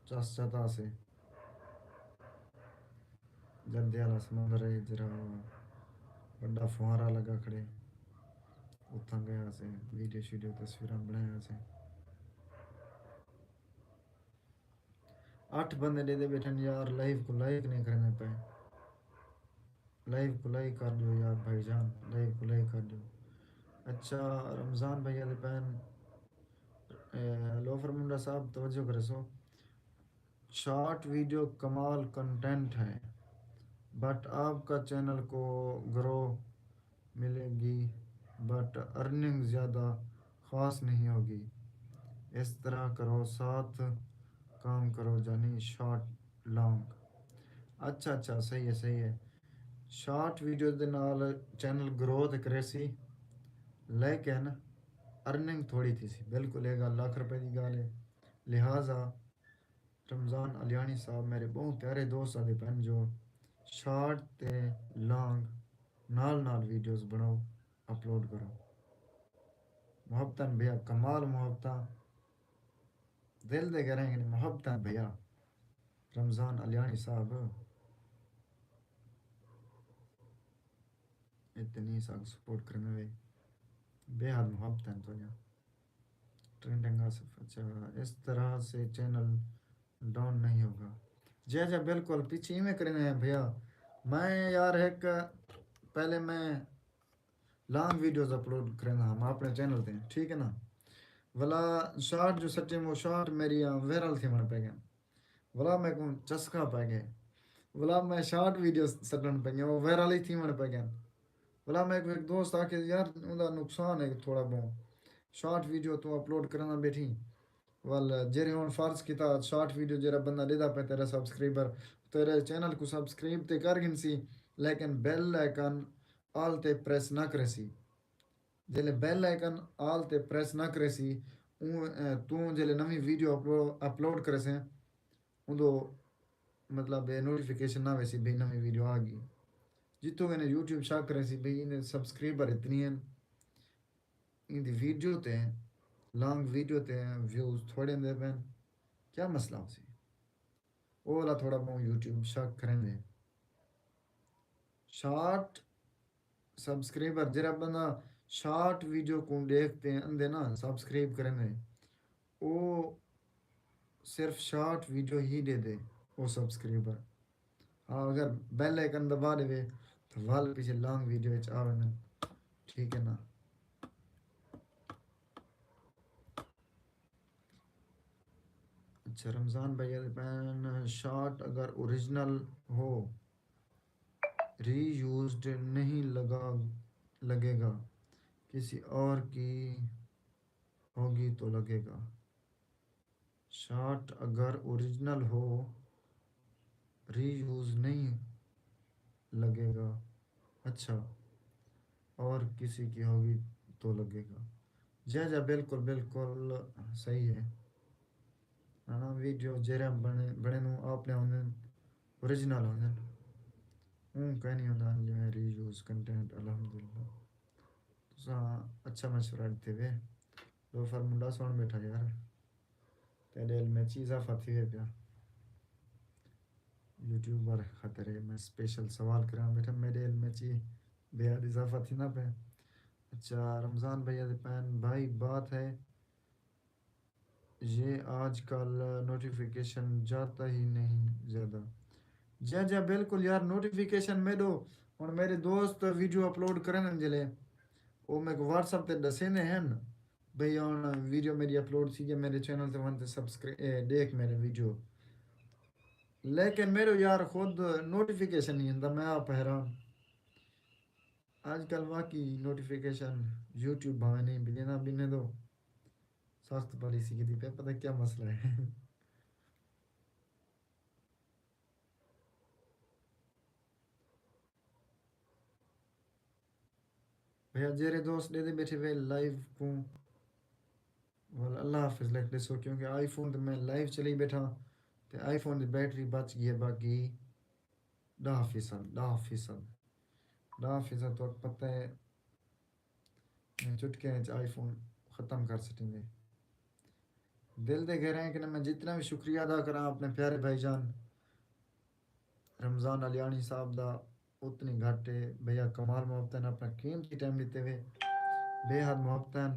چس چتا سے۔ جدے والا سمندر ہے جرا وݙا فوارہ لڳا کھڑے۔ اتھاں ڳیا سے، ویڈیو شیڈیو تصویراں بݨایا سے۔ اٹھ بندے ݙیہدے ٻیٹھن یار، لائیو کوں لائک نہیں کریندے پئے۔ لائیو کوں لائک کر ݙیو یار بھائی جان، لائیو کوں لائک کر ݙیو۔ اچھا، رمضان بھائی آہدے پئن، اے، لوفر منڈا صاحب توجہ کریسو، شارٹ ویڈیو کمال کنٹینٹ ہے، بٹ آپ کا چینل کو گرو ملے گی، بٹ ارننگ زیادہ خاص نہیں ہوگی۔ اس طرح کرو، ساتھ کام کرو، یعنی شارٹ لانگ۔ اچھا، اچھا، صحیح ہے، صحیح ہے۔ شارٹ ویڈیو دے نال چینل گرو تے کریسی، لیکن ارننگ تھوڑی تھیسی۔ بالکل، اے ڳالھ لکھ روپے دی ڳالھ ہے۔ لہٰذا رمضان علیاݨی صاحب میرے ٻہوں پیارے دوست آہدے پئن جو شارٹ تے لانگ نال نال ویڈیوز بݨاؤ، اپلوڈ کرو۔ محبتاً بھیا، کمال محبتاں، دل دے گہرائیں کنیں محبتاں بھیا۔ رمضان علیاݨی صاحب اتنی ساکوں سپورٹ کریندے وے، بے حد محبتاں تہاݙیاں۔ ٹرینڈنگ آصف، اچھا، اس طرح سے چینل ڈاؤن نہیں ہوگا۔ جی، جی، بالکل، پچھے ایویں کریندے ہیں بھیا۔ میں یار ہک، پہلے میں لانگ ویڈیوز اپلوڈ کریندا ہم اپݨے چینل تے، ٹھیک ہے نا؟ ولا شارٹ جو سچے وہ شارٹ میری وائرل تھیوݨ پئے ڳئے۔ ولا میکوں چسکا پئے ڳئے۔ ولا میں شارٹ ویڈیوز سٹݨ پئے ڳئے، وہ وائرل ہی تھیوݨ پئے ڳئے۔ ولا میکوں ہک دوست آکھے، یار، اوندا نقصان ہے تھوڑا ٻہوں۔ شارٹ ویڈیو توں اپلوڈ کریندا ٻیٹھیں۔ ول جیڑھے ہݨ فرض کیتا، شارٹ ویڈیو جیڑھا بندہ ݙیہدا پئے، تیرا سبسکرائبر تیرے چینل کوں سبسکرائب تے کر گھنسی، لیکن بیل آئیکن آل تے پریس نہ کریسی۔ جیلے بیل آئیکن آل تے پریس نہ کریسی، اوں، اے، توں جیلے نویں ویڈیو اپلو-، اپلوڈ کریسیں، اوندو مطلب اے نوٹیفکیشن نہ ویسی بھئی نویں ویڈیو آ ڳئی۔ جتھوں کنے یوٹیوب شک کریسی بھئی ایندے سبسکرائبر اتنی ہن، ایندی ویڈیو تے، لانگ ویڈیو تے ویوز تھوڑے ہوندے پئن، کیا مسئلہ ہوسی؟ او والا تھوڑا ٻہوں یوٹیوب شک کریندے۔ شارٹ سبسکرائبر، جیڑھا بندہ شارٹ ویڈیو کوں ݙیکھ تے اندے نا سبسکرائب کریندے، او صرف شارٹ ویڈیو ہی ݙے ݙے او سبسکرائبر۔ ہاں، اگر بیل آئیکن دبا ݙیوے تاں ول پیچھے لانگ ویڈیو وچ آ ویندن۔ ٹھیک ہے نا؟ اچھا، رمضان بھیا دے پین شارٹ اگر اوریجنل ہو، ری یوزڈ نہیں لگا، لگے گا، کسی اور کی ہوگی تو لگے گا۔ شارٹ اگر اوریجنل ہو، ری یوز نہیں لگے گا۔ اچھا، اور کسی کی ہوگی تو لگے گا۔ جی جی، بالکل بالکل صحیح ہے۔ ہاں، ویڈیو جیرے بنے بنے نو اپنے ہوندن، اوریجنل ہوندن۔ اوں کہیں نہیں ہوندا جویں ری یوز کنٹینٹ۔ الحمدللہ، تساں اچھا مشورہ ݙتے وے۔ لوفر منڈا سݨ ٻیٹھا یار، تیݙے علم وچ اضافہ تھیوے پیا۔ یوٹیوبر خاطر ہے میں سپیشل سوال کراں ٻیٹھا، میݙے علم وچ بے حد اضافہ تھیندا پئے۔ اچھا، رمضان بھیا دے پین بھائی، بات ہے یہ آج کل نوٹیفیکیشن جاتا ہی نہیں زیادہ۔ جی جی، بالکل یار، نوٹیفیکیشن میݙو، ہݨ میݙے دوست ویڈیو اپلوڈ کرن جلے، او میکوں واٹس ایپ تے ݙسیندے ہن بھئی ہݨ ویڈیو میݙی اپلوڈ تھی ڳئی، میݙے چینل تے ونڄ تے سبسکرائب، اے ݙیکھ میݙے ویڈیو۔ لیکن میݙو یار خود نوٹیفیکیشن نہیں ہوندا، میں آپ حیران۔ آج کل واقعی نوٹیفیکیشن یوٹیوب بھاویں نہیں بھیجے نہ بنے تو سخت پالیسی کی دی پہ، پتہ کیا مسئلہ ہے۔ بھیا جیرے دوست ݙیدھے ٻیٹھے وے لائیو کوں، ول اللہ حافظ لکھ ݙیسو، کیونکہ آئی فون تے میں لائیو چلی ٻیٹھا تے آئی فون دی بیٹری بچ ڳئی ہے باقی ݙاہ فیصد، ݙاہ فیصد، ݙاہ فیصد تہاکوں پتہ ہے میں چٹکیاں وچ آئی فون ختم کر سٹیندے۔ دل دے گہرائیں کنے میں جتنا بھی شکریہ ادا کراں اپنے پیارے بھائی جان رمضان علیانی صاحب دا، اتنی گھٹ ہے۔ بھیا کمال محبتاں، اپنا قیمتی ٹائم ݙتے وے، بے حد محبتاں۔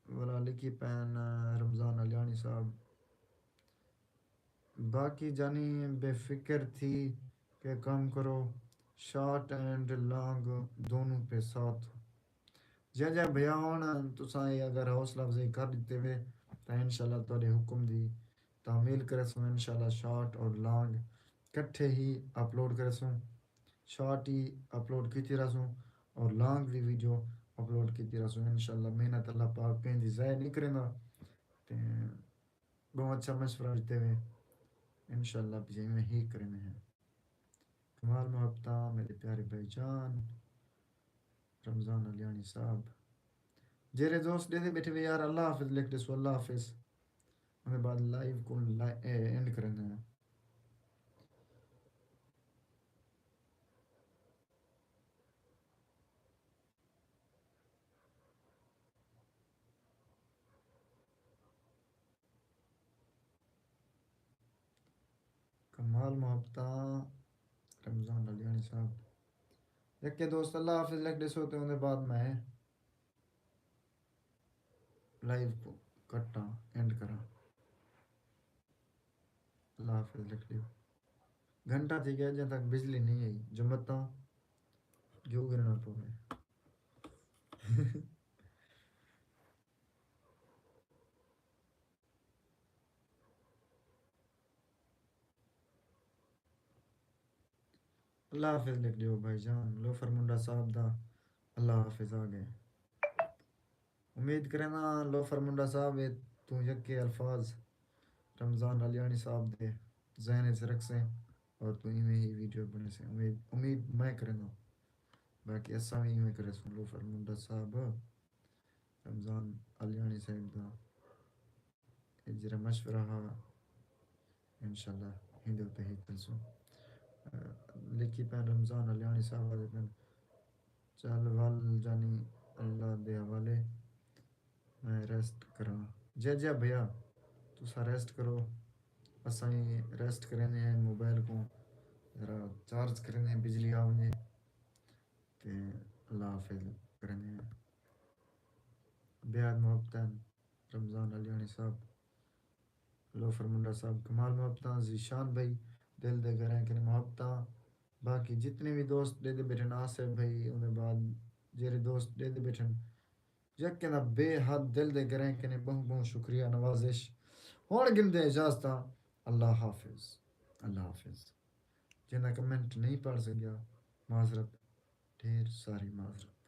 ولا لکھی پین رمضان علیانی صاحب، باقی جانی بے فکر تھی کے کم کرو، شارٹ اینڈ لانگ دونوں پہ ساتھ ہو۔ جی جی بھیا، ہݨ تساں اے اگر حوصلہ افزائی کر ݙتے وے تاں انشاءاللہ تہاݙے حکم دی تعمیل کریسوں۔ انشاءاللہ شارٹ اور لانگ کٹھے ہی اپلوڈ کریسوں، شارٹ ہی اپلوڈ کیتی رہسوں اور لانگ وی ویڈیو اپلوڈ کیتی رہسوں۔ انشاءاللہ محنت اللہ پاک کہیں دی ضائع نہیں کریندا۔ تے ٻہوں اچھا مشورہ ݙتے وے، انشاءاللہ پجے ایویں ہی کریندے ہیں۔ کمال محبتاں میݙے پیارے بھائی جان رمضان علیانی صاحب۔ جیرے دوست ݙیدھے ٻیٹھے وے یار اللہ حافظ لکھ ݙیسو، اللہ حافظ۔ اوندے بعد لائیو کوں لا-، اے، اینڈ کریندے ہیں۔ کمال محبتاں رمضان علیانی صاحب۔ یکے دوست اللہ حافظ لکھ ݙیسو تے اوندے بعد میں لائیو کوں کٹاں، اینڈ کراں۔ اللہ حافظ لکھ ݙیو۔ گھنٹہ تھی ڳیا اڄاں تک بجلی نہیں آئی، جمعتاں جو گرنا پوے۔ اللہ حافظ لکھ ݙیو بھائی جان، لوفر منڈا صاحب دا اللہ حافظ آ ڳئے۔ امید کرینداں لوفر منڈا صاحب اے توں یکے الفاظ رمضان علیانی صاحب دے ذہن وچ رکھسیں اور توں ایویں ہی ویڈیو بݨیسیں۔ امید، امید میں کرینداں، باقی اساں وی ایویں کریسوں۔ لوفر منڈا صاحب، رمضان علیانی صاحب دا اے جیرھا مشورہ ہا، انشاءاللہ ایندے اتے ہی چلسوں۔ آ، لکھی پئن رمضان علیانی صاحب آہدے پئن، چل ول جانی اللہ دے حوالے، میں ریسٹ کراں۔ جی جی بھیا، تساں ریسٹ کرو، اساں ہی ریسٹ کریندے ہیں، موبائل کوں ذرا چارج کریندے ہیں، بجلی آ ونڄے تے اللہ حافظ کریندے ہیں۔ بے حد محبتاں۔ رمضان علیانی صاحب، لوفر منڈا صاحب کمال محبتاں، ذیشان بھائی دل دے گھریں کنے محبتاں، باقی جتنے بھی دوست ݙیدے بیٹھن، آصف بھائی، اوندے بعد جیرے دوست ݙیدے بیٹھن، یکیں دا بے حد دل دے گھریں کنے ٻہوں ٻہوں شکریہ نوازش۔ ہݨ گھندے اجازتاں، اللہ حافظ، اللہ حافظ۔ جیندا کمنٹ نہیں پڑھ سڳیا، معذرت، ڈھیر ساری معذرت۔